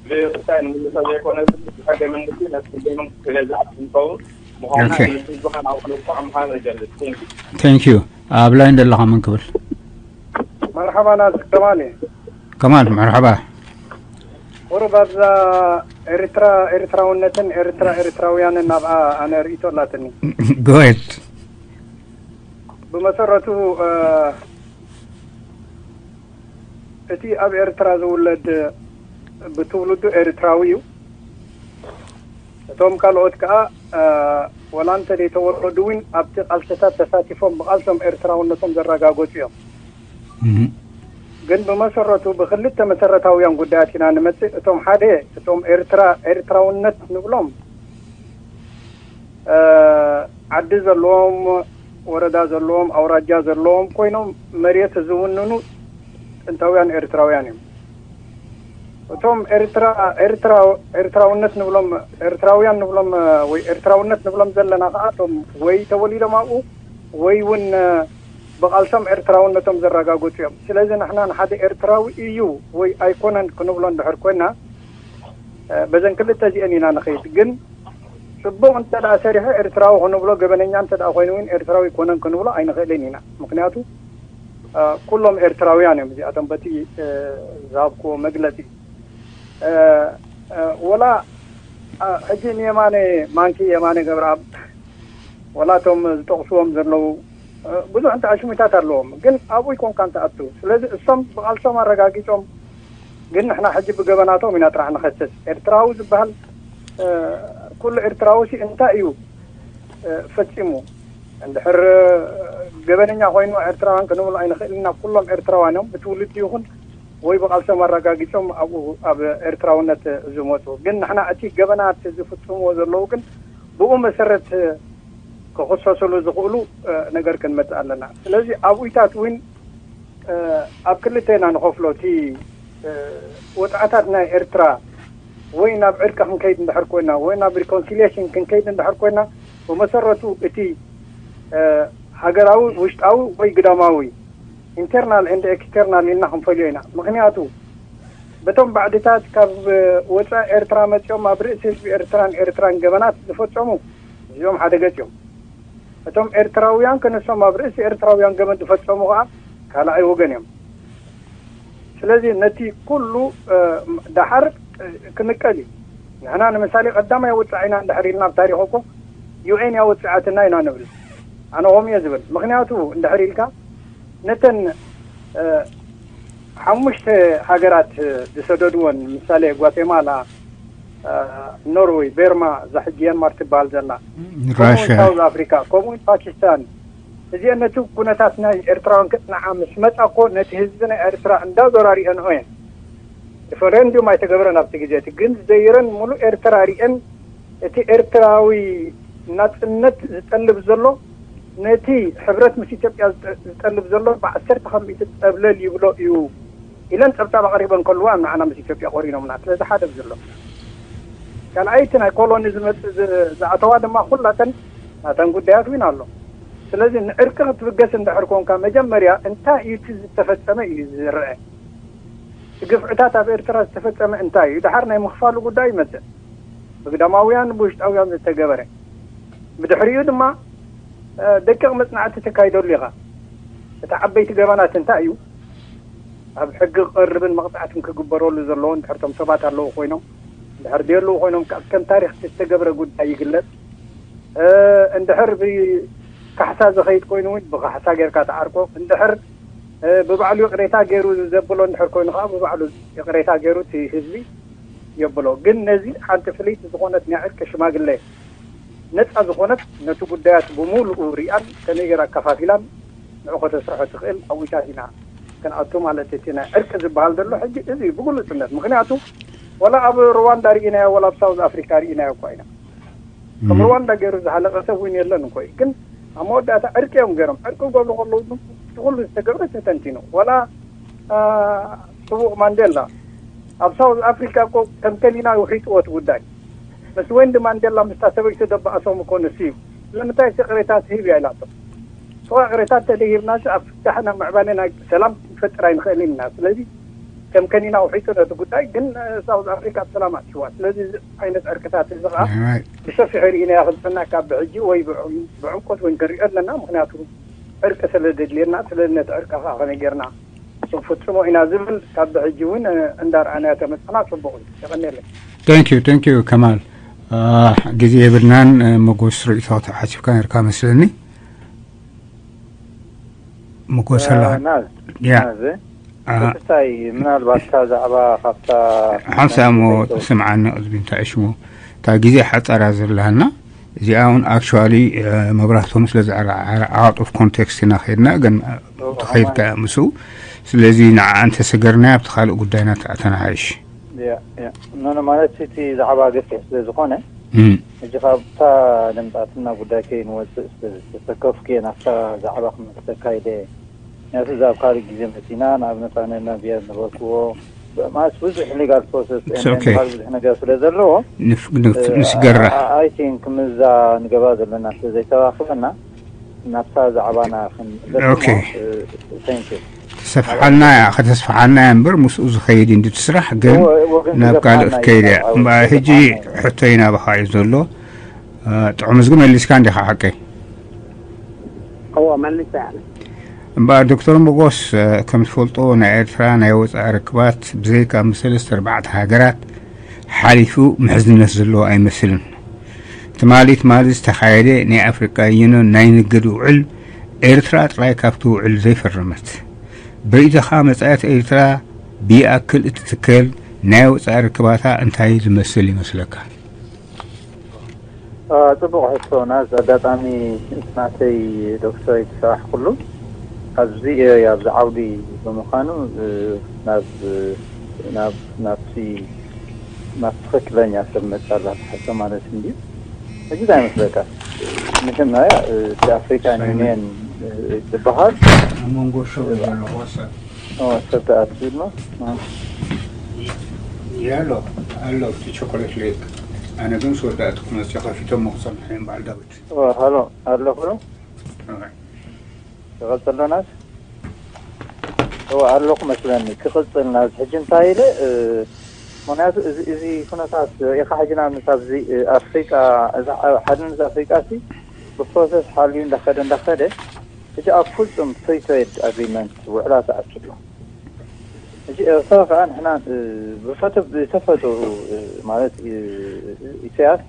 ብቕጻይ ንምልሶ ዘይኮነ ሕገ መንግስቲ ነቲ ሕገ መንግስቲ ክገዝእ ክንከውን ምዃንና ኦኬ። ነቲ ህዝቢ ከነውቅዕ ምዃኑ ይገልጽ። Thank you። Thank you። ኣብ ላይን ዘለኻ መን ክብል? መርሓባ ናዚ ከማል እየ። ከማል፣ መርሓባ። ቁሩብ ኣብዛ ኤርትራ ኤርትራውነትን ኤርትራ ኤርትራውያንን ናብኣ ኣነ ርእይቶ ኣላትኒ። Go ahead። ብመሰረቱ፣ እ፣ እቲ ኣብ ኤርትራ ዝውለድ ብትውልዱ ኤርትራዊ እዩ። እቶም ካልኦት ከኣ፣ እ፣ ወላ እንተ ዘይተወለዱ እውን ኣብቲ ቃልስታት ተሳቲፎም ብቃልሶም ኤርትራውነቶም ዘረጋገጹ እዮም። እህ። ግን ብመሰረቱ ብክልተ መሰረታውያን ጉዳያት ኢና ንመጽእ። እቶም ሓደ፣ እቶም ኤርትራ፣ ኤርትራውነት ንብሎም፣ እ፣ ዓዲ ዘለዎም፣ ወረዳ ዘለዎም፣ ኣውራጃ ዘለዎም ኮይኖም መሬት ዝውንኑ ጥንታውያን ኤርትራውያን እዮም። እቶም ኤርትራ፣ ኤርትራ፣ ኤርትራውነት ንብሎም፣ ኤርትራውያን ንብሎም፣ እ፣ ወይ ኤርትራውነት ንብሎም ዘለና ከኣ እቶም ወይ ተወሊዶም ኣብኡ ወይ እውን፣ እ፣ ብቃልሶም ኤርትራውነቶም ዘረጋግጹ እዮም። ስለዚ ንሕና ንሓደ ኤርትራዊ እዩ ወይ ኣይኮነን ክንብሎ እንድሕር ኮይና፣ እ፣ በዘን ክልተ እዚአን ኢና ንኸይድ። ግን ጽቡቕ እንተ ደኣ ሰሪሑ ኤርትራዊ ክንብሎ፣ ገበነኛ እንተ ደኣ ኮይኑ እውን ኤርትራዊ ኣይኮነን ክንብሎ ኣይንኽእልን ኢና። ምኽንያቱ፣ እ፣ ኩሎም ኤርትራውያን እዮም እዚኣቶም በቲ፣ እ፣ ዝሃብክዎ መግለጺ። እ፣ እ፣ ወላ፣ እ፣ ሕጂ ንየማነ ማንኪ፣ የማነ ገብረኣብ፣ ወላ እቶም ዝጠቕስዎም ዘለዉ፣ እ፣ ብዙሕ እንታይ ኣሽሙታት ኣለዎም፣ ግን ኣብኡ ይኮንካ እንትኣቱ። ስለዚ እሶም ብቓልሶም ኣረጋጊጾም፣ ግን ንሕና ሕጂ ብገበናቶም ኢና ጥራሕ ንኸስስ። ኤርትራዊ ዝበሃል፣ እ፣ ኩሉ ኤርትራዊ ሲ እንታይ እዩ፣ እ፣ ፈጺሙ? እንድሕር ገበነኛ ኮይኑ ኤርትራውያን ክንብሎ ኣይንኽእልን ኢና። ኩሎም ኤርትራውያን እዮም፣ ብትውልዲ ይኹን ወይ ብቓልሶም ኣረጋጊጾም ኣብኡ ኣብ ኤርትራውነት ዝመጹ። ግን ንሕና እቲ ገበናት ዝፍጽምዎ ዘለዉ ግን ብኡ መሰረት ክኽሰስሉ ዝኽእሉ፣ እ፣ ነገር ክንመጽእ ኣለና። ስለዚ ኣብኡታት እውን፣ እ፣ ኣብ ክልተ ኢና ንኸፍሎ። እቲ፣ እ፣ ወጽዓታት ናይ ኤርትራ ወይ ናብ ዕርቂ ክንከይድ እንድሕር ኮይና ወይ ናብ ሪኮንሲሊየሽን ክንከይድ እንድሕር ኮይና ብመሰረቱ እቲ፣ እ፣ ሃገራዊ ውሽጣዊ ወይ ግዳማዊ ኢንተርናል ኤንድ ኤክስተርናል ኢልና ክንፈልዮ ኢና። ምኽንያቱ በቶም ባዕድታት ካብ ወጻኢ ኤርትራ መጺኦም ኣብ ርእሲ ህዝቢ ኤርትራን ኤርትራን ገበናት ዝፈጸሙ እዚኦም ሓደ ገጽ እዮም። እቶም ኤርትራውያን ክንሶም ኣብ ርእሲ ኤርትራውያን ገበን ዝፈጸሙ ከኣ ካልኣይ ወገን እዮም። ስለዚ ነቲ ኩሉ ደሓር ክንቀል እዩ። ንሕና ንምሳሌ ቀዳማይ ወፃዒና እንድሕር ኢልና ኣብ ታሪኽ እኮ ዩ ኤን እያ ወፅዓትና ኢና ንብል። ኣነ ከምኡ እየ ዝብል። ምክንያቱ እንድሕር ኢልካ ነተን ሓሙሽተ ሃገራት ዝሰደድወን፣ ምሳሌ ጓቴማላ፣ ኖርወይ፣ ቤርማ፣ እዛ ሕጂ የንማር ትበሃል ዘላ፣ ከምኡውን ሳውዝ ኣፍሪካ፣ ከምኡውን ፓኪስታን፣ እዚአን ነቲ ኩነታት ናይ ኤርትራውያን ክጽንዓ ምስ መጻ እኮ ነቲ ህዝቢ ናይ ኤርትራ እንዳዞራ ሪአንኦ እየን። ሪፈረንዱም ኣይተገብረን ኣብቲ ግዜ እቲ፣ ግን ዘይረን ሙሉእ ኤርትራ ሪአን እቲ ኤርትራዊ ናጽነት ዝጠልብ ዘሎ ነቲ ሕብረት ምስ ኢትዮጵያ ዝጠልብ ዘሎ ብዓሰርተ ካብ ሚእቲ ጸብለል ይብሎ እዩ ኢለን ጸብጻብ ኣቕሪበን ከልዋ ንዓና ምስ ኢትዮጵያ ቆሪኖምና። ስለዚ ሓደ ዘሎ ካልኣይቲ ናይ ኮሎኒ ዝመጽእ ዝኣተዋ ድማ ኩላተን ናተን ጉዳያት እውን ኣሎ። ስለዚ ንዕርቂ ክትብገስ እንድሕር ኮንካ መጀመርያ እንታይ እዩ እቲ ዝተፈጸመ እዩ ዝረአ። እቲ ግፍዕታት ኣብ ኤርትራ ዝተፈጸመ እንታይ እዩ ድሓር ናይ ምኽፋሉ ጉዳይ ይመጽእ። ብግዳማውያን ብውሽጣውያን ዝተገበረ ብድሕሪኡ ድማ ደቂቕ መጽናዕቲ ተካይደሉ ኢኻ። እቲ ዓበይቲ ገበናት እንታይ እዩ ኣብ ሕጊ ክቐርብን መቕጻዕትን ክግበረሉ ዘለዎ እንድሕር ቶም ሰባት ኣለዉ ኮይኖም እንድሕር ደየለዉ ኮይኖም ካብ ከም ታሪክ ዝተገብረ ጉዳይ ይግለጽ። እንድሕር ብካሕሳ ዝኸይድ ኮይኑ እውን ብካሕሳ ጌርካ ተዓርቆ። እንድሕር ብባዕሉ ይቕሬታ ገይሩ ዘብሎ እንድሕር ኮይኑ ከዓ ብባዕሉ ይቕሬታ ገይሩ እቲ ህዝቢ የብሎ። ግን ነዚ ሓንቲ ፍልይቲ ዝኾነት ናይ ዕርቂ ሽማግለ ነፃ ዝኾነት ነቲ ጉዳያት ብምሉኡ ሪኣን ከመይ ገይራ ኣከፋፊላን ንዑ ከተስርሖ ትኽእል ኣዊታት ኢና ክንኣቱ ማለት እቲ ናይ ዕርቂ ዝበሃል ዘሎ ሕጂ እዚ እዩ ብግሉፅነት። ምክንያቱ ወላ ኣብ ሩዋንዳ ርኢናዮ፣ ወላ ኣብ ሳውዝ ኣፍሪካ ርኢናዮ እኳ ኢና። ከም ሩዋንዳ ገይሩ ዝሃለቀ ሰብ እውን የለን እኮ እዩ። ግን ኣብ መወዳእታ ዕርቂ እዮም ገይሮም። ዕርቂ ክገብሩ ከለዉ ግን እቲ ኩሉ ዝተገብረ ተተንቲኑ። ወላ ስቡቕ ማንዴላ ኣብ ሳውዝ ኣፍሪካ እኮ ከም ከሊና ውሒጥዎ እቲ ጉዳይ። ምስ ወይንዲ ማንዴላ ምስታ ሰበይቱ ደባእሶም እኮ ንሱ እዩ። ስለምንታይ ይቅሬታ ትህብ እያ ኢላቶ። እኮ ይቅሬታ እንተደይሂብናስ ኣብ ፍታሕና ምዕባለና ሰላም ክንፈጥር ኣይንኽእልን ኢና። ስለዚ ከም ከኒና ውሒጡ ነቲ ጉዳይ ግን ሳውዝ ኣፍሪካ ብሰላም ኣትዋ። ስለዚ እዚ ዓይነት ዕርቅታት እዚ ከዓ ብሰፊሑ ርኢናዮ ክንፅና ካብ ብሕጂ ወይ ብዕምቆት ወይ ንክንሪኦ ኣለና። ምክንያቱ ዕርቂ ስለ ዘድልየና ስለ ነቲ ዕርቂ ከዓ ከመይ ጌርና ክንፍፅሞ ኢና ዝብል ካብ ብሕጂ እውን እንዳርኣናዮ ተመፃና ፅቡቅ እዩ። የቀኒለይ። Thank you, thank you ከማል። ግዜ የብልናን መጎስ ርእቶ ተሓሲብካ ነርካ መስለኒ። መጎስ ኣላ ናዝ ያ ናዝ ክስታይ ምናልባት እታ ዛዕባ ካብታ ሓንሳእ እሞ ስምዓኒ ቅድሚ እንታይ ሽሙ እታ ግዜ ሓፃራ ዘለሃና እዚኣ እውን actually መብራህቶም ስለ ዝዓራ out of context ኢና ከድና ግን ተኸይድካ ምስኡ ስለዚ ንዓ እንተሰገርናያ ኣብቲ ካልእ ጉዳይና ተኣተናሓይሽ ኖ ማለት እቲ ዛዕባ ገፊሕ ስለ ዝኾነ ሕጂ ካብታ ለምፃትና ጉዳይ ከይንወፅእ ስለዝተሰከፍኩ እየ ናብታ ዛዕባ ክመልሰካ ኢለ ምክንያቱ እዛ ኣብ ካልእ ግዜ መፂና ንኣብነት ኣነ ናብ ቢያ ዝነበርክዎ ማለት ብዙሕ ሊጋል ፕሮሰስ okay. ብዙሕ ነገር ስለ ዘለዎ ንስገራ I think ምዛ ንገባ ዘለና ስለ ዘይተራኽበና ናብታ ዛዕባና ክንመለስ Okay. Thank you ተሰፍሓልና እያ ከተስፍሓልና እያ እምበር ምስኡ ዝኸይድ እንዲ ትስራሕ ግን ናብ ካልእ ክትከይድ እያ እምበኣር ሕጂ ሕቶይ ናባኻ እዩ ዘሎ ጥዑምዝጊ መሊስካ እንዲኻ ሓቀይ እዎ መሊሰ ያለ እምበኣር ዶክተር ሞጎስ ከም ትፈልጦ ናይ ኤርትራ ናይ ወፃኢ ርክባት ብዘይካ ምስ ሰለስተ ኣርባዕተ ሃገራት ሓሊፉ ምሕዝነት ዘለዎ ኣይመስልን ትማሊ ትማሊ ዝተኻየደ ናይ ኣፍሪቃ ዩኒዮን ናይ ንግድ ውዕል ኤርትራ ጥራይ ካብቲ ውዕል ዘይፈረመት ብርእይቶኻ መጻኢት ኤርትራ ብይኣክል እቲ ትከል ናይ ወጻኢ ርክባታ እንታይ ዝመስል ይመስለካ? ጽቡቕ ሕቶ ናዝ ኣጋጣሚ እቲ ናተይ ዶክትሬት ዝሰራሕኩሉ ኣብዚ ኣብዚ ዓውዲ ብምዃኑ ናብ ናብ ናብቲ ናብ ትኽክለኛ ሰብ መጻላ ትሓቶ ማለት እንድዩ። እዚ እንታይ መስለካ? መጀመርያ እቲ ኣፍሪካን ዩኒየን ዝበሃል ኣብ መንጎ ሸው ዘሎ ወሰን ሰብተኣት ዝብሎ የሎ ኣሎ እቲ ቸኮሌት ሌክ ኣነ ግን ስወዳእቲ ክመፅእ ከፊቶም መቁፀም ሕን በዓል ዳዊት ሃሎ ኣለኹ ዶ? ክቐፅል ዶ ናዝ? እወ ኣለኹ መስለኒ ክቕፅል ናዝ ሕጂ እንታይ ኢለ ምክንያቱ እዚ ኩነታት ርኢኻ ሕጂ ንኣብነት ኣብዚ ኣፍሪቃ እዛ ሓድነት ኣፍሪቃ ሲ ብፕሮሰስ ሓልዩ እንዳኸደ እንዳኸደ ሕጂ ኣብ ፍጹም free trade agreement ውዕላት ኣትሎ። ሕጂ ኤርትራ ከዓ ንሕና ብፈተ ብተፈጥሩ ማለት ኢሳያስ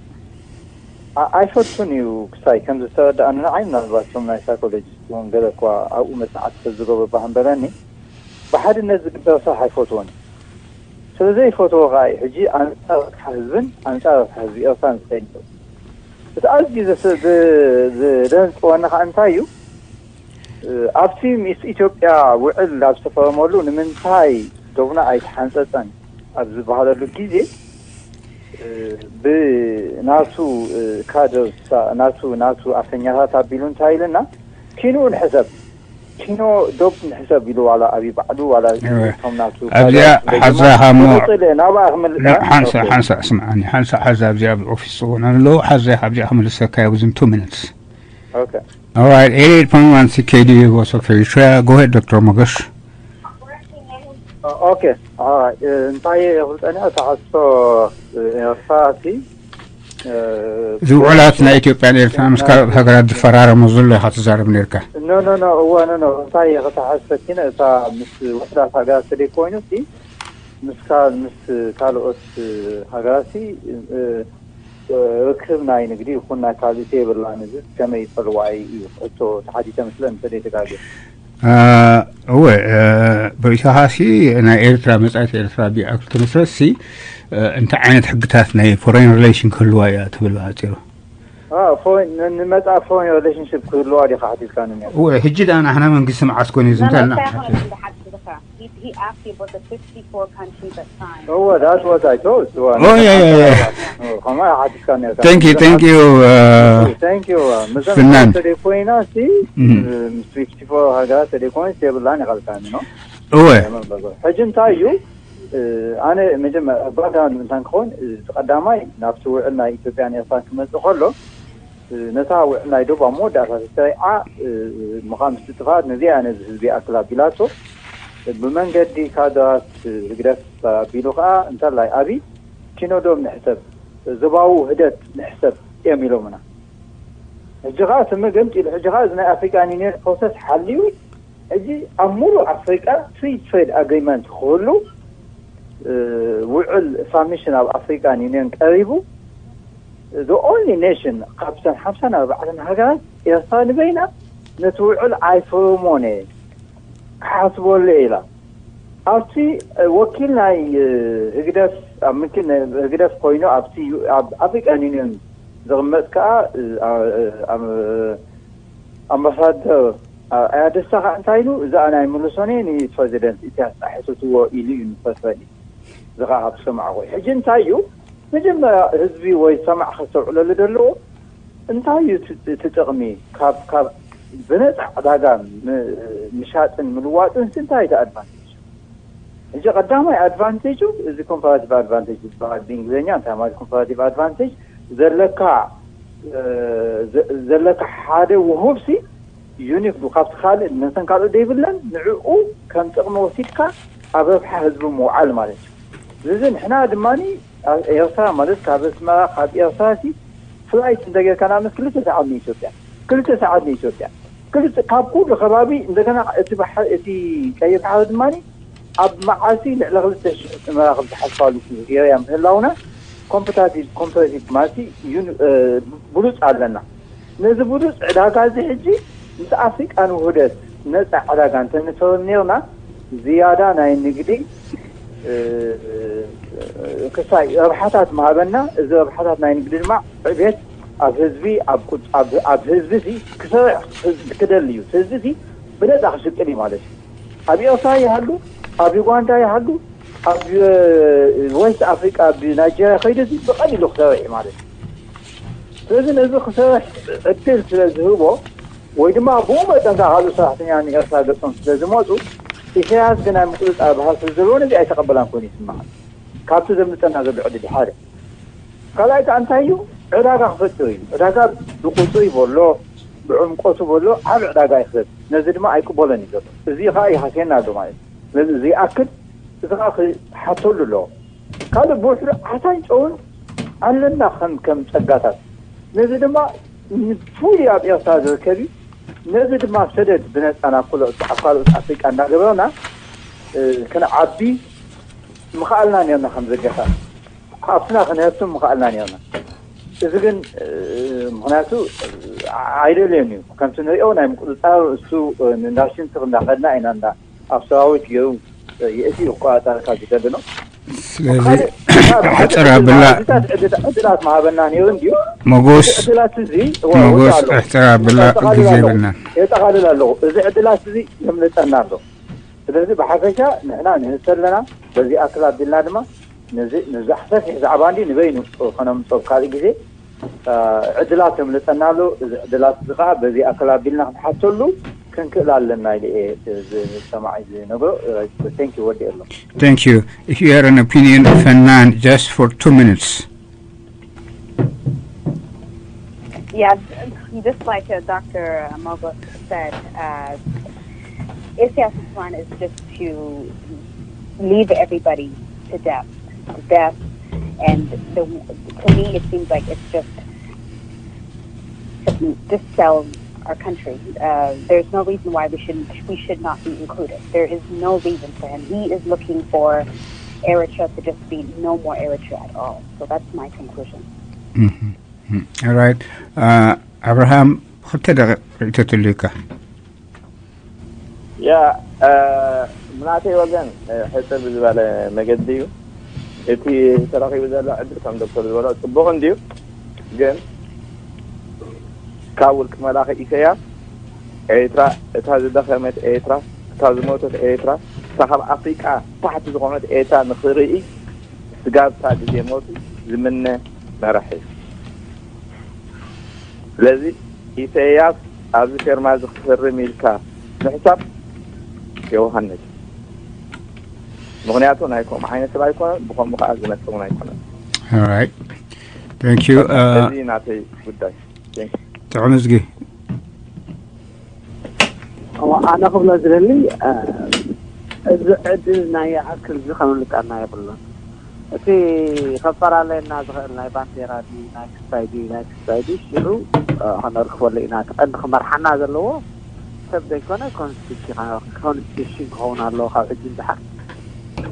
ኣይፈቱን እዩ። ክሳይ ከም ዝተረዳእኒ ንዓይ፣ ምናልባት ቶም ናይ ሳይኮሎጂስት እውን ገለ እኳ ኣብኡ መጽናዕቲ ተዝገበ ባህ ምበለኒ፣ ብሓድነት ዝግበር ስራሕ ኣይፈትዎን እዩ። ስለ ዘይፈትዎ ከዓ እዩ ሕጂ ኣንጻር ረብሓ ህዝብን ኣንጻር ረብሓ ህዝቢ ኤርትራን ዝኸይድ ዘሎ። እቲ ኣዝዩ ዘደንፅወኒ ከዓ እንታይ እዩ፣ ኣብቲ ምስ ኢትዮጵያ ውዕል ኣብ ዝተፈረመሉ ንምንታይ ዶብና ኣይተሓንፀፀን ኣብ ዝበሃለሉ ግዜ፣ ብናቱ ካድር ናቱ ናቱ ኣፈኛታት ኣቢሉ እንታይ ኢልና፣ ኪንኡ ንሕሰብ፣ ኪኖ ዶብ ንሕሰብ ኢሉ ዋላ ኣብይ ባዕሉ ዋላ እቶም ናቱ ኣብዚኣ ካድር ሓዛ ሃሞ ብቕፅል ናብኣ ክምልስ ሓንሳ ሓንሳ ስምዓኒ ሓንሳ ሓዛ ኣብዚኣ ብኦፊስ ፅውና ኣለዉ ሓዛ ኣብዚኣ ክምልሰካ እዩ ዝንቱ ምንትስ All right, eighty-eight point one C K D U Voice of Eritrea. Go ahead, Doctor Mogash. ኦኬ፣ እንታይ የፍልጠኒ፣ ተሓስቶ ኤርትራ ሲ ዝውዕላት ናይ ኢትዮጵያን ኤርትራ ምስ ካልኦት ሃገራት ዝፈራረሙ ዘሎ ኢኻ ትዛረብ ነርካ። ኖ ኖ ኖ እዋ ኖ ኖ እንታይ ከተሓሰኪነ እታ ምስ ውሕዳት ሃገራት ተደይ ኮይኑ ሲ ምስ ምስ ካልኦት ሃገራት ሲ ርክብ ናይ ንግዲ ይኹን ናይ ካልእ የብላን። እዚ ከመይ ይጸልዋ እዩ ሕቶ ተሓቲተ መስለ እንተ ዘይተጋግየ። እወ ብርእስኻ ሲ ናይ ኤርትራ መጻኢት ኤርትራ ብኣክል ትመስረት ሲ እንታይ ዓይነት ሕግታት ናይ ፎሬን ሪሌሽን ክህልዋ እያ ትብል ብኣጺሩ? ንመጻ ፎሬን ሪሌሽንሽፕ ክህልዋ ዲኻ ሓቲትካኒ? እወ ሕጂ ደኣ ንሕና መንግስቲ መዓስ ኮነ እዩ ዝንታልና? እወ that's what I told you. Oh yeah yeah yeah. ከማ ሓቲትካኒ ነርካ። Thank you thank you. Thank you. ምዘን ኮይና ሲ fifty four ሃገራት ተደይኮነ የብላን ይኸልካኒ ነው። እወ ሕጂ እንታይ እዩ ኣነ መጀመርያ ባክግራውንድ ምንታን ክኸውን እቲ ቀዳማይ ናብቲ ውዕል ናይ ኢትዮጵያን ኤርትራን ክመፅእ ከሎ ነታ ውዕል ናይ ዶብ ኣብ መወዳእታ ተሰሪዓ ምዃን ምስ ጥፋት ነዚኣ ነዚ ህዝቢ ኣክል ኣቢላቶ ብመንገዲ ካድራት ህግደፍ ኣቢሉ ከዓ እንተላይ ኣብይ ኪኖ ዶብ ንሕሰብ ዞባዊ ውህደት ንሕሰብ እዮም ኢሎምና። ሕጂ ከዓ ስሚ ገምጢሉ ሕጂ ከዓ እዚ ናይ ኣፍሪካን ዩኒየን ፕሮሰስ ሓልዩ ሕጂ ኣብ ሙሉእ ኣፍሪቃ free trade agreement ክህሉ ውዕል ሳብሚሽን ኣብ ኣፍሪካን ዩኒየን ቀሪቡ the only nation ካብተን ሓምሳን ኣርባዕተን ሃገራት ኤርትራ ንበይና ነቲ ውዕል ኣይፍርሞን እየ ክሓስበሉ እየ ኢላ። ኣብቲ ወኪል ናይ ህግደፍ ኣብ ምክን ህግደፍ ኮይኑ ኣብቲ ኣብ ኣፍሪካን ዩኒየን ዝቕመጥ ከዓ ኣምባሳደር ኣያ ደስታ ከዓ እንታይ ኢሉ እዛ ናይ ምልሶኒ ንፕረዚደንት ኢሳያስ ጣሒሱትዎ ኢሉ እዩ ንፈትረኒ። እዚ ከዓ ካብ ዝሰማዕኹ ሕጂ እንታይ እዩ መጀመርያ ህዝቢ ወይ ሰማዕ ከስተውዕለሉ ዘለዎ እንታይ እዩ እቲ ጥቕሚ ካብ ካብ ብነፃ ዕዳጋ ምሻጥን ምልዋጥን እንታይ እዩ ኣድቫንቴጅ? ሕጂ ቀዳማይ ኣድቫንቴጁ እዚ ኮምፓራቲቭ ኣድቫንቴጅ ዝበሃል ብእንግሊዝኛ እንታይ ማለት ኮምፓራቲቭ ኣድቫንቴጅ ዘለካ ዘለካ ሓደ ውሁብሲ ዩኒክ ካብቲ ካልእ ነተን ካልኦት ዘይብለን ንዕኡ ከም ጥቕሚ ወሲድካ ኣብ ረብሓ ህዝቢ ምውዓል ማለት እዩ። እዚ ንሕና ድማ ኤርትራ ማለት ካብ ኣስመራ ካብ ኤርትራ ሲ ፍላይት እንተጌርካ ንኣብነት ክልተ ሰዓት ንኢትዮጵያ ክልተ ሰዓት ንኢትዮጵያ ክልተ ካብ ኩሉ ከባቢ እንደገና እቲ ባሕሪ እቲ ቀይሕ ባሕሪ ድማ ኣብ መዓልቲ ልዕሊ ክልተ ሽሕ መራኽብ ዝሓልፋሉ ኤርያ ምህላውና ኮምፐታቲቭ ኮምፐቲቲቭ ማለት ብሉፅ ኣለና። ነዚ ብሉፅ ዕዳጋ እዚ ሕጂ ምስ ኣፍሪቃ ንውህደት ነፃ ዕዳጋ እንተንፈርም ነርና ዝያዳ ናይ ንግዲ ክሳይ ረብሓታት ምሃበና። እዚ ረብሓታት ናይ ንግዲ ድማ ዕቤት ኣብ ህዝቢ ኣብ ህዝቢ ክሰርሕ ክደሊ እዩ። ህዝቢ ብነፃ ክሽቅል እዩ ማለት እዩ። ኣብ ኤርትራ ይሃሉ፣ ኣብ ዩጋንዳ ይሃሉ፣ ኣብ ዌስት ኣፍሪቃ ኣብ ናይጀርያ ከይዱ ብቐሊሉ ክሰርሕ እዩ ማለት እዩ። ስለዚ ነዚ ክሰርሕ ዕድል ስለ ዝህቦ ወይ ድማ ብኡ መጠን ከዓ ካልኡ ሰራሕተኛ ንኤርትራ ገጾም ስለ ዝመፁ ኢሳያስ ግን ናይ ምቁፅፃር ባህል ስለ ዘለዎ ነዚ ኣይተቐበላን ኮይኑ ይስምዓኒ። ካብቲ ዘምልጠና ዘሎ ዕድል ሓደ ካልኣይ ከዓ እንታይ እዩ ዕዳጋ ክፈጥር እዩ። ዕዳጋ ብቁፅሩ ይበሎ ብዕምቆቱ በሎ ዓብ ዕዳጋ ይኽእል ነዚ ድማ ኣይቅበሎን እዩ ዘሎ። እዚ ከዓ ይሃስየና ኣሎ ማለት እዩ። ስለዚ እዚ ይኣክል እዚ ከዓ ክሓተሉ ኣለዎ። ካልእ ብውሕዱ ዓሳን ጨውን ኣለና ከም ከም ጸጋታት ነዚ ድማ ንፉሉይ ኣብ ኤርትራ ዝርከብ እዩ። ነዚ ድማ ሰደድ ብነፃ ናብ ኩሎ ኣብ ካልኦት ኣፍሪቃ እንዳገበርና ክንዓቢ ምኽኣልና ነርና። ከም ዘገኻ ሃብትና ክንህብትም ምኽኣልና ነርና። እዚ ግን ምኽንያቱ ኣይደልዮን እዩ። ከምቲ ንሪኦ ናይ ምቁፅፃር እሱ ንናሽንትር እንዳኸድና ኢና እንዳ ኣብ ሰራዊት ገይሩ የእቲ ይቆፃፀር ካብ ዝደሊ ነው። ስለዚ ሕፅር ኣብላ ዕድላት መሃበና ነይሩ እንዲዩ። መጎስ ዕድላት እዚ መጎስ ሕፅር ኣብላ ግዜ የብልናን። የጠቓልል ኣለኹ። እዚ ዕድላት እዚ የምልጠና ኣሎ። ስለዚ ብሓፈሻ ንሕና ንህሰ ኣለና። በዚ ኣክል ኣቢልና ድማ ነዚ ንዛሕ ሰፊሕ ዛዕባ እንዲ ንበይኑ ከነምፅኦ ካልእ ግዜ ዕድላት የምልጠና ኣሎ። እዚ ዕድላት እዚ ከዓ በዚ ኣክል ኣቢልና ክንሓተሉ ክንክእል ኣለና ኢለ እየ ዝሰማዕ ዝነግሮ። Thank you ወዲ ኣሎ። Thank you. If you have an opinion, Fanan, just for two minutes. Yeah, just like uh, Doctor Mogos said, uh, Isaias's plan is just to leave everybody to death, to death, and the, to me it seems like it's just just sell our country. Uh, there's no reason why we should we should not be included. There is no reason for him. He is looking for Eritrea to just be no more Eritrea at all. So that's my conclusion. All right. Uh, Abraham, ክልተ ደቂቕ ርእይቶ ትልካ። ያ ብናተይ ወገን ሕፅር ብዝበለ መገዲ እዩ እቲ ተረኺቡ ዘሎ ዕድል ከም ዶክተር ዝበሎ ፅቡቕ እንድዩ። ግን ካብ ውልቂ መላኺ ኢሰያስ ኤርትራ እታ ዝደኸመት ኤርትራ እታ ዝሞተት ኤርትራ እታ ካብ ኣፍሪቃ ታሕቲ ዝኾነት ኤርትራ ንኽርኢ ስጋብ እታ ግዜ ሞቱ ዝምነ መራሒ እዩ። ስለዚ ኢሰያስ ኣብዚ ፌርማ እዚ ክፍርም ኢልካ ምሕሳብ የውሃነት። ምኽንያቱ ናይ ከምኡ ዓይነት ሰብ ኣይኮነን፣ ብኸምኡ ከዓ ዝመጽእ እውን ኣይኮነን። Alright. Thank you. Uh, እዚ ናተይ ጉዳይ። ጥዑም እዝጊ። ኣነ ክብሎ ዝደሊ እዚ ዕድል ናይ ይኣክል እዚ ከምልጠና የብሉን። እቲ ከፈላለየና ዝኽእል ናይ ባንዴራ ድዩ ናይ ክስታይ ድዩ ናይ ክስታይ ድዩ ሽዑ ከነርክበሉ ኢና። እቲ ቀንዲ ክመርሓና ዘለዎ ሰብ ዘይኮነ ኮንስቲቱሽን ክኸውን ኣለዎ። ካብ ሕጂ ንደሓር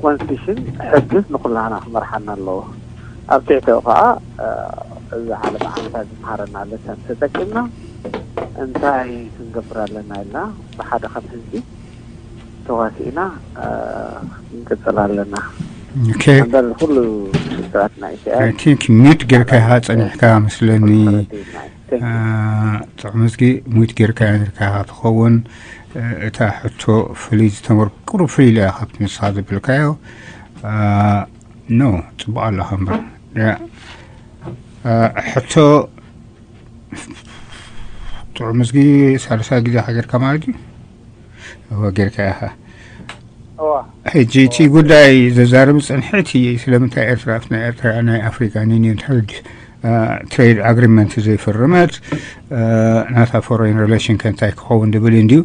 ኮንስቲቱሽን ሕግስ ንኩላና ክመርሓና ኣለዎ። ኣብ ትሕቲኡ ከዓ እዚ ዓለም ዓመታት ዝመሃረና ለሰን ተጠቂምና እንታይ ክንገብር ኣለና ኢልና ብሓደ ከም ህዝቢ ተዋሲእና ክንቅፅል ኣለና። Okay. እምበር ኩሉ ስርዓት ናይ I think mute ጌርካ ኢኻ ጸኒሕካ መስለኒ። ጥዑም እዝጊ mute ጌርካ ጌርካ ኢኻ ትኸውን። እታ ሕቶ ፍልይ ዝተመር ቁሩብ ፍልይ ኢላ ካብቲ ንስኻ ዘብልካዮ። No ጽቡቕ ኣለኻ እምበር። ሕቶ ጥዑም እዝጊ ሳልሳይ ግዜ ሓገርካ ማለት እዩ። እወ ጌርካ ኢኻ። ሕጂ እቲ ጉዳይ ዘዛርብ ዝጸንሐ እቲ ስለምንታይ ኤርትራ ኣብቲ ናይ ኤርትራ ናይ ኣፍሪካን ዩኒየን ትሬድ ትሬድ ኣግሪመንት ዘይፈረመት ናታ ፎሬን ሪሌሽን ከ እንታይ ክኸውን ዝብል እዩ እንድዩ።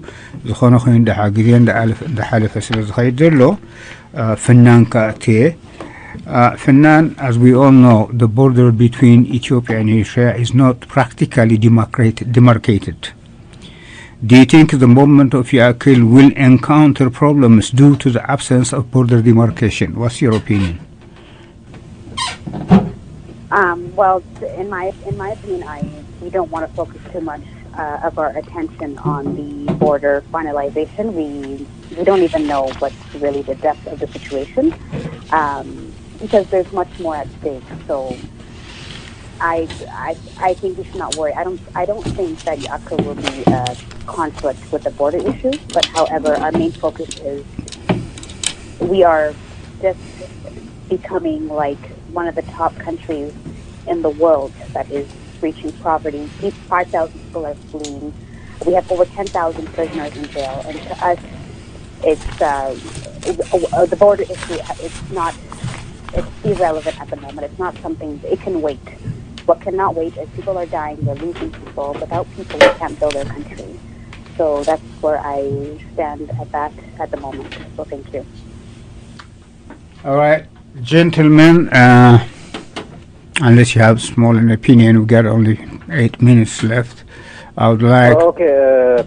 ዝኾነ ኮይኑ ደሓ ግዜ እንዳሓለፈ ስለ ዝኸይድ ዘሎ ፍናን ከኣ እትየ ፍናን as we all know the border between Ethiopia and Eritrea is not practically demarcated. Do you think the movement of Yakil will encounter problems due to the absence of border demarcation? What's your opinion? Um, well, in my in my opinion, I we don't want to focus too much uh, of our attention on the border finalization. We we don't even know what's really the depth of the situation um, because there's much more at stake. So I, I, I think we should not worry. I don't, I don't think that Yaka will be a conflict with the border issue. But however, our main focus is we are just becoming like one of the top countries in the world that is reaching poverty. Five thousand people are fleeing. We have over ten thousand prisoners in jail, and to us, it's uh, the border issue. It's not. It's irrelevant at the moment. It's not something. It can wait. What cannot wait is people are dying, they're losing people. Without people, we can't build our country. So that's where I stand at that at the moment. So thank you. All right, gentlemen, uh, unless you have small an opinion, we got only eight minutes left. I would like Okay,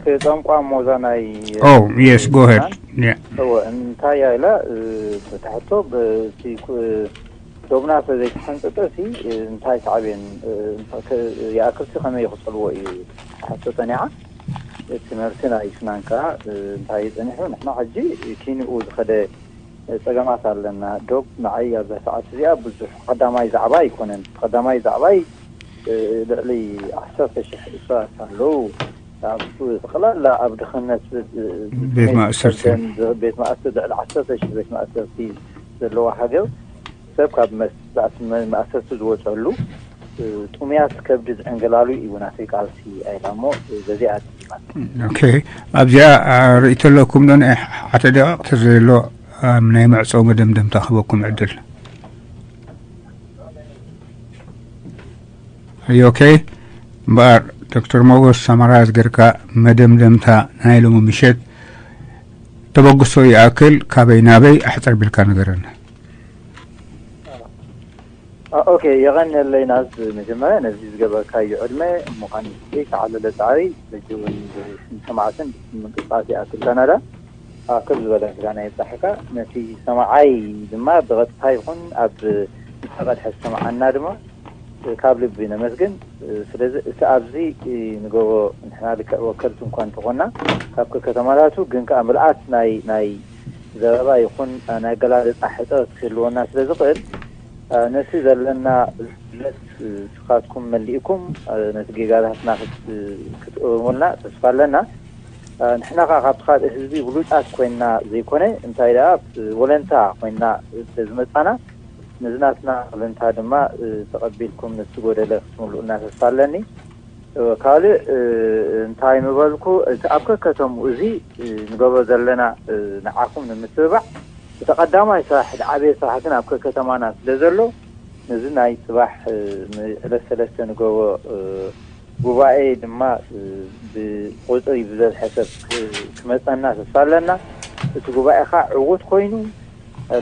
ክጠንቋ ሞዛ ናይ Oh, yes, go ahead. Yeah. እወ እንታይ ኢላ ብታሕቶ ብቲ ዶብና ተዘይተፈንጠጠ ሲ እንታይ ሳዕቤን ይኣክልሲ ከመይ ይኽፀልዎ እዩ? ታሕቶ ፀኒሓ እቲ መልሲ ናይ ስናን ከዓ እንታይ እዩ ፀኒሑ? ንሕና ሕጂ ኪንኡ ዝኸደ ፀገማት ኣለና። ዶብ ንዓይ ኣብዛ ሰዓት እዚኣ ብዙሕ ቀዳማይ ዛዕባ ኣይኮነን። ቀዳማይ ዛዕባይ ልዕሊ ዓሰርተ ሽሕ እሱራት ኣለዉ። ኣብ ጠቕላላ ኣብ ድኽነት ቤት ማእሰርቲ። ቤት ማእሰርቲ ልዕሊ ዓሰርተ ሽሕ ቤት ማእሰርቲ ዘለዋ ሃገር ሰብ ካብ መስላእቲ ማእሰርቲ ዝወፀሉ ጥሙያት ከብዲ ዝዕንገላሉ እዩ ናተይ ቃልሲ ኣይላ እሞ በዚኣ ኦኬ ኣብዚኣ ርእይቶ ኣለኩም ዶ ሓተ ደቂቕ ተዘሎ ናይ መዕፀዊ መደምደምታ ክበኩም ዕድል ኦኬ እምበኣር ዶክተር ሞጎስ ሳማራዝ ገርካ መደምደምታ ናይ ሎሚ ምሸት ተበግሶ ይኣክል ካበይ ናበይ ኣሕፀር ቢልካ ነገረና ኦኬ የቐንየለይ ናዝ መጀመርያ ነዚ ዝገበርካዮ ዕድመ እሞ ከዓኒ ተዓለለ ፃዕሪ ሕጂ እውን ንሰማዕትን ምንቅስቃስ ይኣክል ካናዳ ኣክል ዝበለ ምስጋና የብፃሕካ ነቲ ሰማዓይ ድማ ብቐጥታ ይኹን ኣብ ዝተቐድሐ ዝሰማዓና ድማ ካብ ልቢ ነመስግን ስለዚ እቲ ኣብዚ ንገብሮ ንሕና ልክዕ ወከልቲ እንኳ እንተኾና ካብ ከከተማታቱ ግን ከዓ ምልኣት ናይ ናይ ዘረባ ይኹን ናይ ኣገላልፃ ሕፅረት ክህልወና ስለ ዝኽእል ነቲ ዘለና ዝለት ስኻትኩም መሊእኩም ነቲ ጌጋታትና ክትእርሙልና ተስፋ ኣለና ንሕና ከዓ ካብቲ ካልእ ህዝቢ ብሉፃት ኮይንና ዘይኮነ እንታይ ደኣ ወለንታ ኮይንና ስለዝመፃና ነዚ ናትና ወለንታ ድማ ተቐቢልኩም ነቲ ጎደለ ክትምልኡልና ተስፋ ኣለኒ ካልእ እንታይ ምበልኩ እቲ ኣብ ከከተምኡ እዚ ንገብሮ ዘለና ንዓኹም ንምትብባዕ እቲ ቀዳማይ ስራሕ እቲ ዓብየ ስራሕ ግን ኣብ ከከተማና ስለ ዘሎ ነዚ ናይ ፅባሕ ዕለት ሰለስተ ንገብሮ ጉባኤ ድማ ብቁፅሪ ብዘዝሐ ሰብ ክመፀና ተስፋ ኣለና እቲ ጉባኤ ከዓ ዕዉት ኮይኑ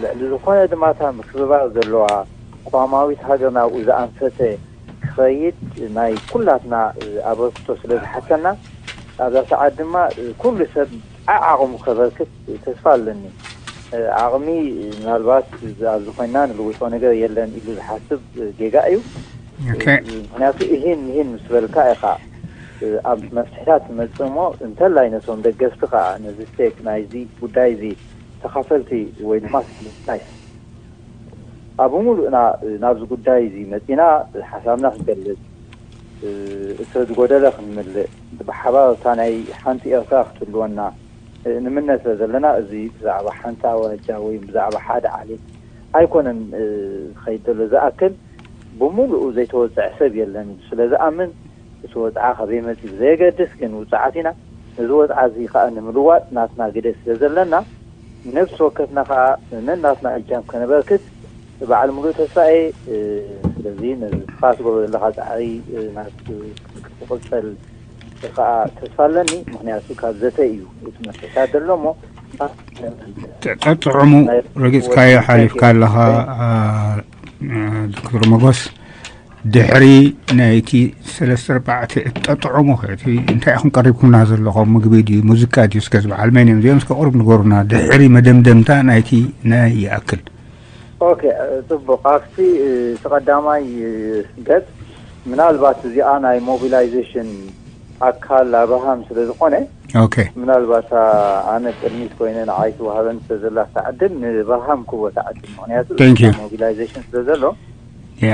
ልዕሊ ዝኾነ ድማ እታ ምክብባር ዘለዋ ቅዋማዊት ሃገር ናብኡ ዝኣንፈተ ክኸይድ ናይ ኩላትና ኣበርክቶ ስለ ዝሓተና ኣብዛ ሰዓት ድማ ኩሉ ሰብ ዓዓቕሙ ከበርክት ተስፋ ኣለኒ ዓቕሚ ምናልባት ኣብዚ ኮይና ንልውጦ ነገር የለን ኢሉ ዝሓስብ ጌጋ እዩ ምክንያቱ ይህን ይህን ምስ በልካ ኢኻ ኣብ መፍትሕታት ትመፅእ እሞ እንተላይ ነቶም ደገፍቲ ከዓ ነዚ ስቴክ ናይዚ ጉዳይ እዚ ተኻፈልቲ ወይ ድማ ስታይ ኣብ ሙሉእና ናብዚ ጉዳይ እዚ መፂና ሓሳብና ክንገልፅ እቲ ዝጎደለ ክንምልእ ብሓባር እታ ናይ ሓንቲ ኤርትራ ክትህልወና ንምነ ስለ ዘለና እዚ ብዛዕባ ሓንቲ ኣዋጃ ወይ ብዛዕባ ሓደ ዓሌት ኣይኮነን ዝኸይድ ዘሎ ዝኣክል ብምሉኡ ዘይተወፀዐ ሰብ የለን ስለ ዝኣምን እቲ ወፅዓ ከበይ መፂ ብዘየገድስ ግን ውፅዓት ኢና ነዚ ወፅዓ እዚ ከዓ ንምልዋጥ ናትና ግደ ስለ ዘለና ነብሲ ወከፍና ከዓ ነናትና እጃም ከነበርክት በዓል ሙሉእ ተስፋኤ ስለዚ ነዚ ትኻ ትገብሮ ዘለካ ፃዕሪ ክቕፀል ከዓ ተስፋ ኣለኒ ምክንያቱ ካብ ዘተ እዩ እቲ መፍትሕታት ዘሎ እሞ ጠጥዑሙ ረጊፅካዮ ሓሊፍካ ኣለኻ ዶክተር መጎስ ድሕሪ ናይቲ ሰለስተ ኣርባዕተ እትጠጥዑሙ እቲ እንታይ ኢኹም ቀሪብኩምና ዘለኹም ምግቢ ድዩ ሙዚቃ ድዩ እስከ ዝበዓል መን እዮም እዚኦም እስከ ቁሩብ ንገሩና ድሕሪ መደምደምታ ናይቲ ናይ ይኣክል ኦኬ ጽቡቕ ኣብቲ እቲ ቀዳማይ ገጽ ምናልባት እዚኣ ናይ ሞቢላይዜሽን ኣካል ኣብርሃም ስለ ዝኾነ ኦኬ ምናልባት ኣነ ቅድሚት ኮይነ ንዓይ ትዋሃበን ስለ ዘላ እታ ዕድል ንብርሃም ክቦ እታ ዕድል ምክንያቱ Thank you. ሞቢላይዜሽን ስለ ዘሎ ያ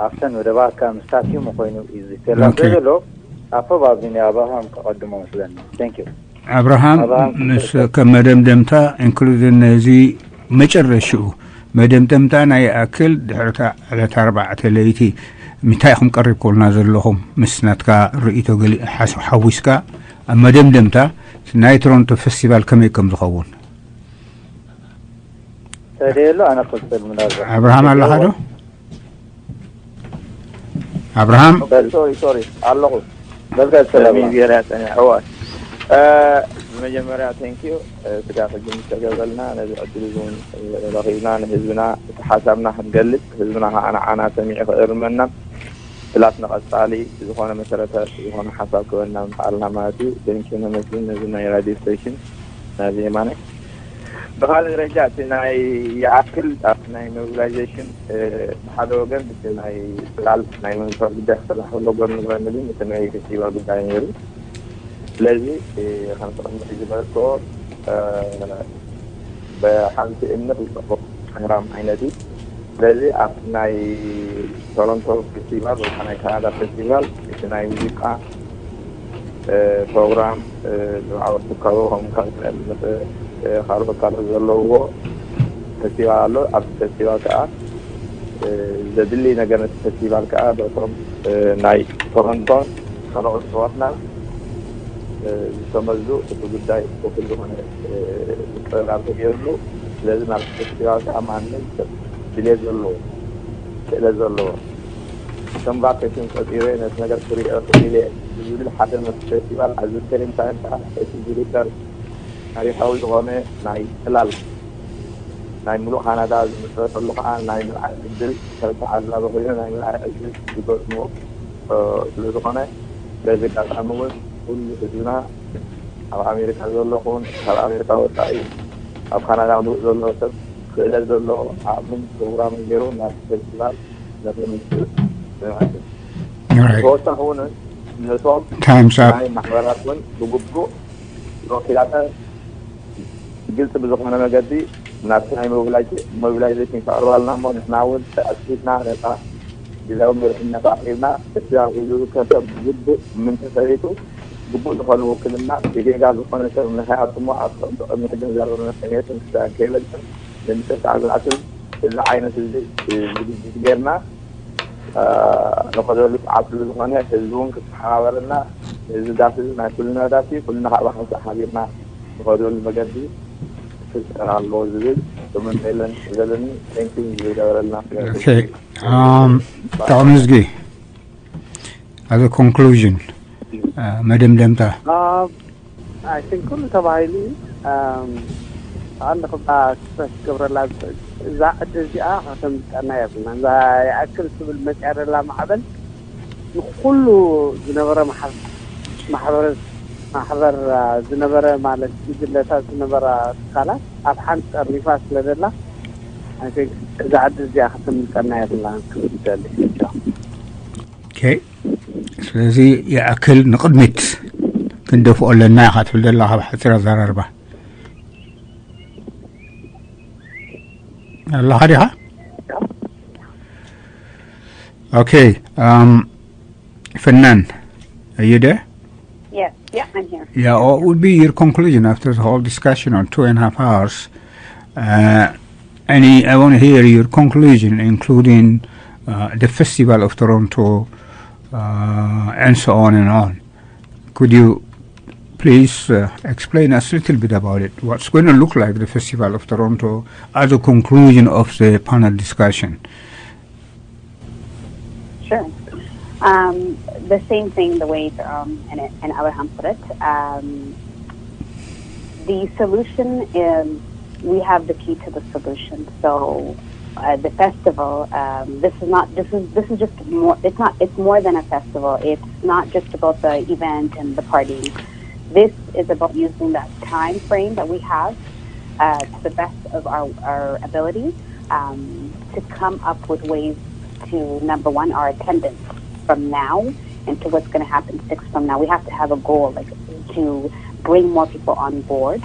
ኣብተን መደባት ካብ ምስታትዩ ምኮይኑ እዩ ዝተላ Okay. ዘሎ ኣብ ፕሮባብሊ ናይ ኣብርሃም ከቐድሞ መስለኒ Thank you. ኣብርሃም ኣብርሃም ምስ ከም መደምደምታ ኢንክሉድን ነዚ መጨረሽኡ መደምደምታ ናይ ይኣክል ድሕርታ ዕለት ኣርባዕተ ለይቲ ምንታይ ኢኹም ቀሪብኩልና ዘለኹም ምስ ናትካ ርእይቶ ገሊ ሓስ- ሓዊስካ ኣብ መደምደምታ ናይ ቶሮንቶ ፌስቲቫል ከመይ ከም ዝኸውን ተደየሎ ኣነ ክቅጽል ምናልባት ኣብርሃም ኣለኻ ዶ ኣብርሃም ሶሪ ሶሪ ኣለኹ በልጋል ሰላም ሚዜርያ ጸኒሐ እዋ ብመጀመርያ ቴንኪዩ ስጋ ቅድም ዝተገበልና ነዚ ዕድል እውን ረኺብና ንህዝብና እቲ ሓሳብና ክንገልጽ ህዝብና ከዓ ንዓና ሰሚዑ ክእርመና ፕላስ ንቐጻሊ ዝኾነ መሰረተ ዝኾነ ሓሳብ ክበና ምኽኣልና ማለት እዩ። ቴንኪ ነመስግን ነዚ ናይ ራዲዮ ስቴሽን ናዚ የማነ። ብኻልእ ደረጃ እቲ ናይ ይኣክል ኣብ ናይ ሞቢላይዜሽን ብሓደ ወገን እቲ ናይ ጽላል ናይ መንግስታዊ ጉዳይ ክስራሕ ከሎ ጎኒ ጎኒ ግን እቲ ናይ ፌስቲቫል ጉዳይ ነይሩ። ስለዚ ከምቲ ቅድሚ ዝበልክዎ ብሓንቲ እምኒ ክልተ ፕሮግራም ዓይነት እዩ። ስለዚ ኣብ ናይ ቶሮንቶ ፌስቲቫል ወይ ናይ ካናዳ ፌስቲቫል እቲ ናይ ሙዚቃ ፕሮግራም ብዛዕባ ትካቦ ከም ካልኦት ካልኦት ዘለውዎ ፌስቲቫል ኣሎ። ኣብቲ ፌስቲቫል ከዓ ዘድሊ ነገር ነቲ ፌስቲቫል ከዓ በቶም ናይ ቶሮንቶን ካልኦት ኣሕዋትና ዝተመዙ እቲ ጉዳይ እኹል ዝኾነ ምቅርራብ ተገይርሉ። ስለዚ ናብ ፌስቲቫል ከዓ ማንም ሰብ ድሌት ዘለዎ ክእለት ዘለዎ ከም ቫኬሽን ቆፂረ ነቲ ነገር ክሪኦ ክእል ዝብል ሓደ ነቲ ፌስቲቫል ኣዚ ሴሪም ታይም ከዓ እቲ ዝግበር ታሪካዊ ዝኾነ ናይ ፅላል ናይ ሙሉእ ካናዳ ዝምሰረተሉ ከዓ ናይ ምርዓይ ዕድል ከም ተዓዛቢ ኮይኑ ናይ ምርዓይ ዕድል ዝገጥሞ ስለዝኾነ በዚ ኣጋጣሚ እውን ኩሉ ህዝብና ኣብ ኣሜሪካ ዘሎ ኹን ካብ ኣሜሪካ ወፃኢ ኣብ ካናዳ ምሉእ ዘሎ ሰብ ክእለት ዘለዎ ዓቕምን ፕሮግራምን ገይሩ ናብ ፌስቲቫል ነተምፅእ ማለት እዩ። ተወሳኺ እውን ነቶም ናይ ማሕበራት እውን ብግቡእ ወኪላተ ግልፂ ብዝኾነ መገዲ ናብቲ ናይ ሞቢላይዜሽን ከቕርባልና እሞ ንሕና እውን ተኣሲብና ነፃ ግዛዊ መሪሕነት ኣቕሪብና እቲ ኣብ ኢሉ ዝከሰብ ግቡእ ምንተሰሪቱ ግቡእ ዝኾነ ውክልና ብጌጋ ዝኾነ ሰብ ንኸይኣቱ እሞ ኣብ ቅድሚ ሕግን ዘረብን መሰነየትን ክሳን ከይበልፅን ንምጥርጣር ዝኣክል እዚ ዓይነት እዚ ዝግጅት ጌርና ንኸደሉ ሰዓብ ስለ ዝኾነ ህዝቢ እውን ክተሓባበረና እዚ ዳስ እዚ ናይ ኩልና ዳስ እዩ። ኩልና ካብ ሓንሳእ ሓቢርና ንኸደሉ መገዲ ክፍጠር ኣለዎ ዝብል እምነት ዘለኒ። ቴንኪ ዝገበረልና ጠቕሚ ዝጊ as a conclusion መደምደምታ ኣይን ኩሉ ተባሂሉ እዩ። ኣንድ ክባ ክሰት ክገብረላ ዝኽእል እዛ ዕድል እዚኣ ከተምልጠና የብልና። እዛ ይኣክል ትብል መፅያ ዘላ ማዕበል ንኩሉ ዝነበረ ማሕበረ ማሕበር ዝነበረ ማለት ጉጅለታት ዝነበራ ትካላት ኣብ ሓንቲ ጠርኒፋ ስለ ዘላ እዛ ዕድል እዚኣ ከተምልጠና የብልና ክብል ይደሊ። ስለዚ ይኣክል ንቕድሚት ክንደፍኦ ኣለና ኢኻ ትብል ዘለኻ ብሓፂር ኣዘራርባ ኣለኻ ዲኻ? Okay. Um, Fanan, are you there? Yes, yeah, I'm here. Yeah, what would be your conclusion after the whole discussion on two and a half hours? Uh, any, I want to hear your conclusion, including uh, the Festival of Toronto uh, and so on and on. Could you please uh, explain us a little bit about it? What's going to look like the Festival of Toronto as a conclusion of the panel discussion? Sure. Um, the same thing, the way um, and, and our Hampurit. Um, the solution is we have the key to the solution. So uh, the festival, um, this is not, this is, this is just more, it's not, it's more than a festival. It's not just about the event and the party. This is about using that time frame that we have uh, to the best of our, our ability um, to come up with ways to, number one, our attendance from now into what's going to happen six from now. We have to have a goal, like, to bring more people on board.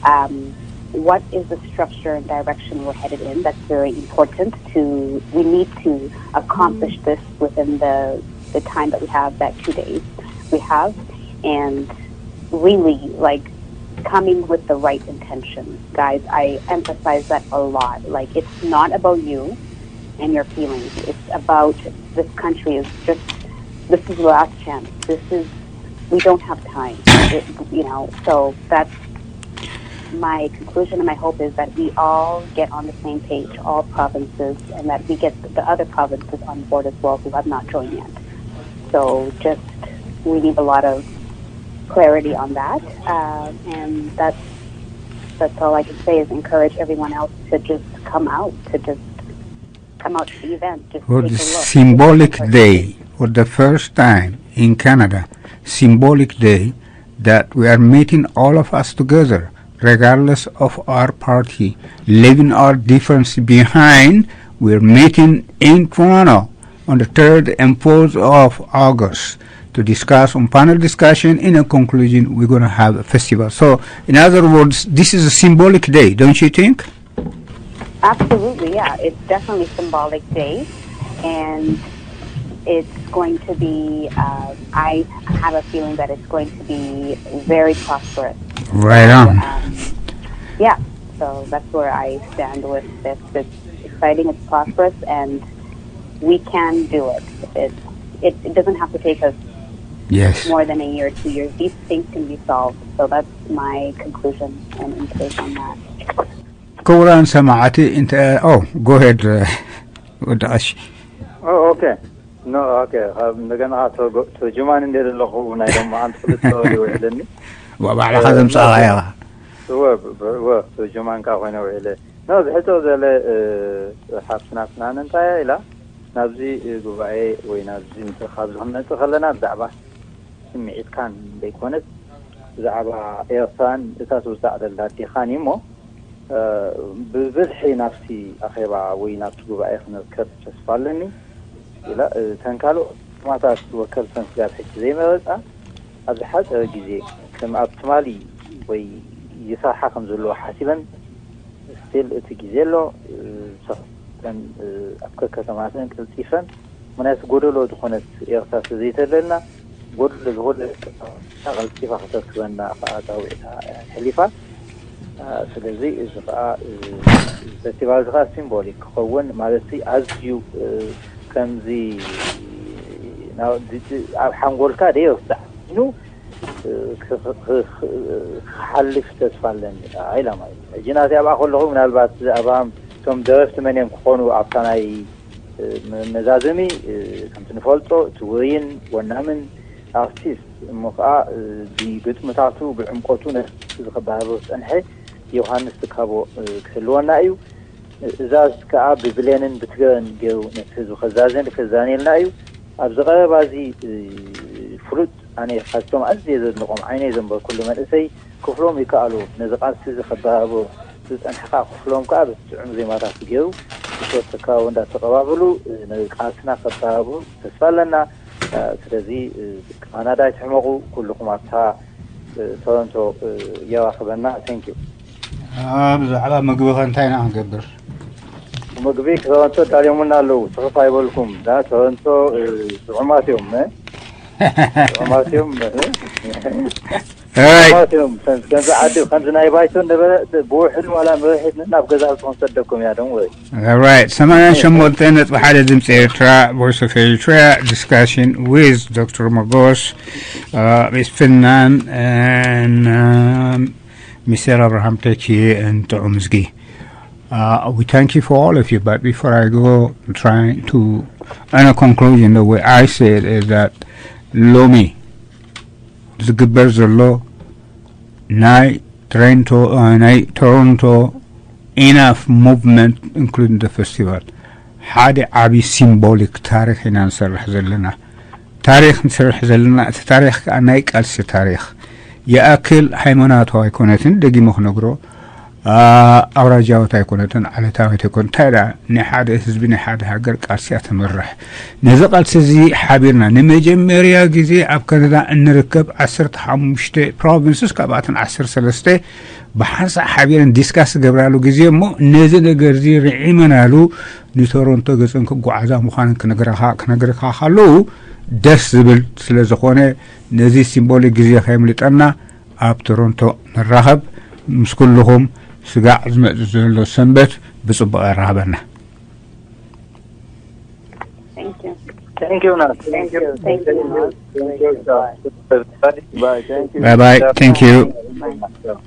Um, what is the structure and direction we're headed in? That's very important to, we need to accomplish this within the, the time that we have, that two days we have. And really, like, coming with the right intention, guys. I emphasize that a lot. Like, it's not about you and your feelings. It's about this country is just, this is the last chance. This is, we don't have time. It, you know, so that's my conclusion and my hope is that we all get on the same page, all provinces, and that we get the other provinces on board as well who have not joined yet. So just, we need a lot of clarity on that. Uh, and that's, that's all I can say is encourage everyone else to just come out, to just come out to the event. Just Well, take the a look. symbolic Just day for the first time in Canada, symbolic day that we are meeting all of us together, regardless of our party, leaving our difference behind. We're meeting in Toronto on the third and fourth of August to discuss on panel discussion. In a conclusion, we're going to have a festival. So, in other words, this is a symbolic day, don't you think? Absolutely, yeah. It's definitely a symbolic day, and it's going to be, uh, I have a feeling that it's going to be very prosperous. Right on. Um, yeah, so that's where I stand with this. It's exciting, it's prosperous, and we can do it. It, it, it doesn't have to take us Yes. more than a year, two years. These things can be solved. So that's my conclusion and input on that. ክቡራን ሰማዕቲ እንተ ኦ go ahead ወዲ ቀሺ ኦኬ ኖ ኦኬ ካብ እንደገና ተርጉማን እንደ ዘለኹ ናይ ሎማዓንቲ ክልተ ወር ይውዕለኒ ባዕልኻ ዘምፃእኻ ኢኻ እወ እወ ተርጉማን ካብ ኮይነ ውዒለ ኖ ዝሕቶ ዘለ ሓፍትና ፍናን እንታይ ኢላ ናብዚ ጉባኤ ወይ ናብዚ ምትእኻብ እዚ ክንመፅእ ከለና ብዛዕባ ስምዒትካን ዘይኮነስ ብዛዕባ ኤርትራን እታ ትውዛዕ ዘላ ኣዴኻን እዩ እሞ ብብዝሒ ናብቲ ኣኼባ ወይ ናብቲ ጉባኤ ክንርከብ ተስፋ ኣለኒ ኢላ እተን ካልኦት ከተማታት ወከልተን ስጋብ ሕጂ ዘይመረፃ ኣብ ዝሓፀረ ግዜ ከም ኣብ ትማሊ ወይ ይሰርሓ ከም ዘለዎ ሓሲበን ስቲል እቲ ግዜ ኣሎ ዝሰክተን ኣብ ከከተማተን ቀልጢፈን ምክንያቱ ጎደሎ ዝኾነት ኤርትራ ስለዘይተለልና ጎደሎ ዝኾነ ቀልጢፋ ከተርክበና ከዓ ፃውዒታ ሕሊፋ ስለዚ እዚ ከዓ ፈስቲቫል እዚ ከዓ ሲምቦሊክ ክኸውን ማለት ኣዝዩ ከምዚ ኣብ ሓንጎልካ ደየርሳዕ ኮይኑ ክሓልፍ ተስፋ ኣለኒ ኢላ ማለት እዩ ሕጂ ናቲ ኣብኣ ከለኹ ምናልባት ኣብኣ እቶም ደረፍቲ መን እዮም ክኾኑ ኣብታ ናይ መዛዘሚ ከምቲ ንፈልጦ እቲ ውሩይን ወናምን ኣርቲስት እሞ ከዓ ብግጥምታቱ ብዕምቆቱ ነቲ ዝኸባበሩ ዝፀንሐ ዮሃንስ ትካቦ ክህልወና እዩ እዛ ከዓ ብብሌንን ብትግረን ገይሩ ነቲ ህዝቢ ከዛዘን ከዛንየልና እዩ ኣብዚ ቀረባ እዚ ፍሉጥ ኣነ ካብቶም ኣዝየ ዘድንቆም ዓይነይ ዘንበርኩሉ መንእሰይ ክፍሎም ይከኣሉ ነዚ ቃልሲ እዚ ከበራብሩ ዝፀንሐ ከዓ ክፍሎም ከዓ በቲ ጥዑም ዜማታት ገይሩ ብሽወት ተካባቡ እንዳተቀባበሉ ነዚ ቃልስና ከበራብሩ ተስፋ ኣለና ስለዚ ካናዳ ኣይትሕመቁ ኩልኩም ኣብታ ቶሮንቶ የራክበና thank you ብዛዕባ ምግቢ ከ እንታይ ኢና ክንገብር ምግቢ ቶሮንቶ ዳልዮምና ኣለዉ ትኽፍ ኣይበልኩም ዳ ቶሮንቶ ጥዑማት እዮም ጥዑማት እዮም ጥዑማት እዮም ከምዚ ዓዲ ከምዚ ናይ ባይቶ ነበረ ብውሕዱ ዋላ መብርሒት ናብ ገዛ ዝኮንሰደኩም እያ ደን ወይ All right, ሰማንያን ሸሞንተ ነጥቢ ሓደ ድምፂ ኤርትራ Voice of Eritrea discussion with Doctor Mogos, uh, Miss Finnan and um, Mister Abraham Techi and ጥዑም ዝጊ. Uh, we thank you for all of you, but before I go, trying to, and a conclusion, the way I say it is that ሎሚ ዝግበር ዘሎ ናይ ትሬንቶ ናይ ቶሮንቶ ኢናፍ ሙቭመንት ኢንክሉዲንግ ደ ፈስቲቫል ሓደ ዓብዪ ሲምቦሊክ ታሪክ ኢና ንሰርሕ ዘለና ታሪክ ንሰርሕ ዘለና እቲ ታሪክ ከዓ ናይ ቃልሲ ታሪክ ይኣክል ሃይማኖታዊ ኣይኮነትን ደጊሞ ክነግሮ ኣውራጃዊት ኣይኮነትን ዓለታዊት ኣይኮነ እንታይ ደኣ ናይ ሓደ ህዝቢ ናይ ሓደ ሃገር ቃልሲ እያ ትምርሕ ነዚ ቃልሲ እዚ ሓቢርና ንመጀመርያ ግዜ ኣብ ካናዳ እንርከብ ዓሰርተ ሓሙሽተ ፕሮቪንስስ ካብኣተን ዓሰርተ ሰለስተ ብሓንሳእ ሓቢረን ዲስካስ ዝገብራሉ ግዜ እሞ ነዚ ነገር እዚ ርዒመናሉ ንቶሮንቶ ገፀን ክጓዓዛ ምዃነን ክነግረካ ከለዉ ደስ ዝብል ስለ ዝኾነ ነዚ ሲምቦሊክ ግዜ ከየምልጠና ኣብ ቶሮንቶ ንራኸብ ምስ ኩልኹም ስጋዕ ዝመፅእ ዘሎ ሰንበት ብፅቡቕ የራኸበና Thank you. Thank you, Nat. Thank you. Thank you, Nat. Thank you, everybody. Bye. Thank you. Bye bye. Thank you. Bye.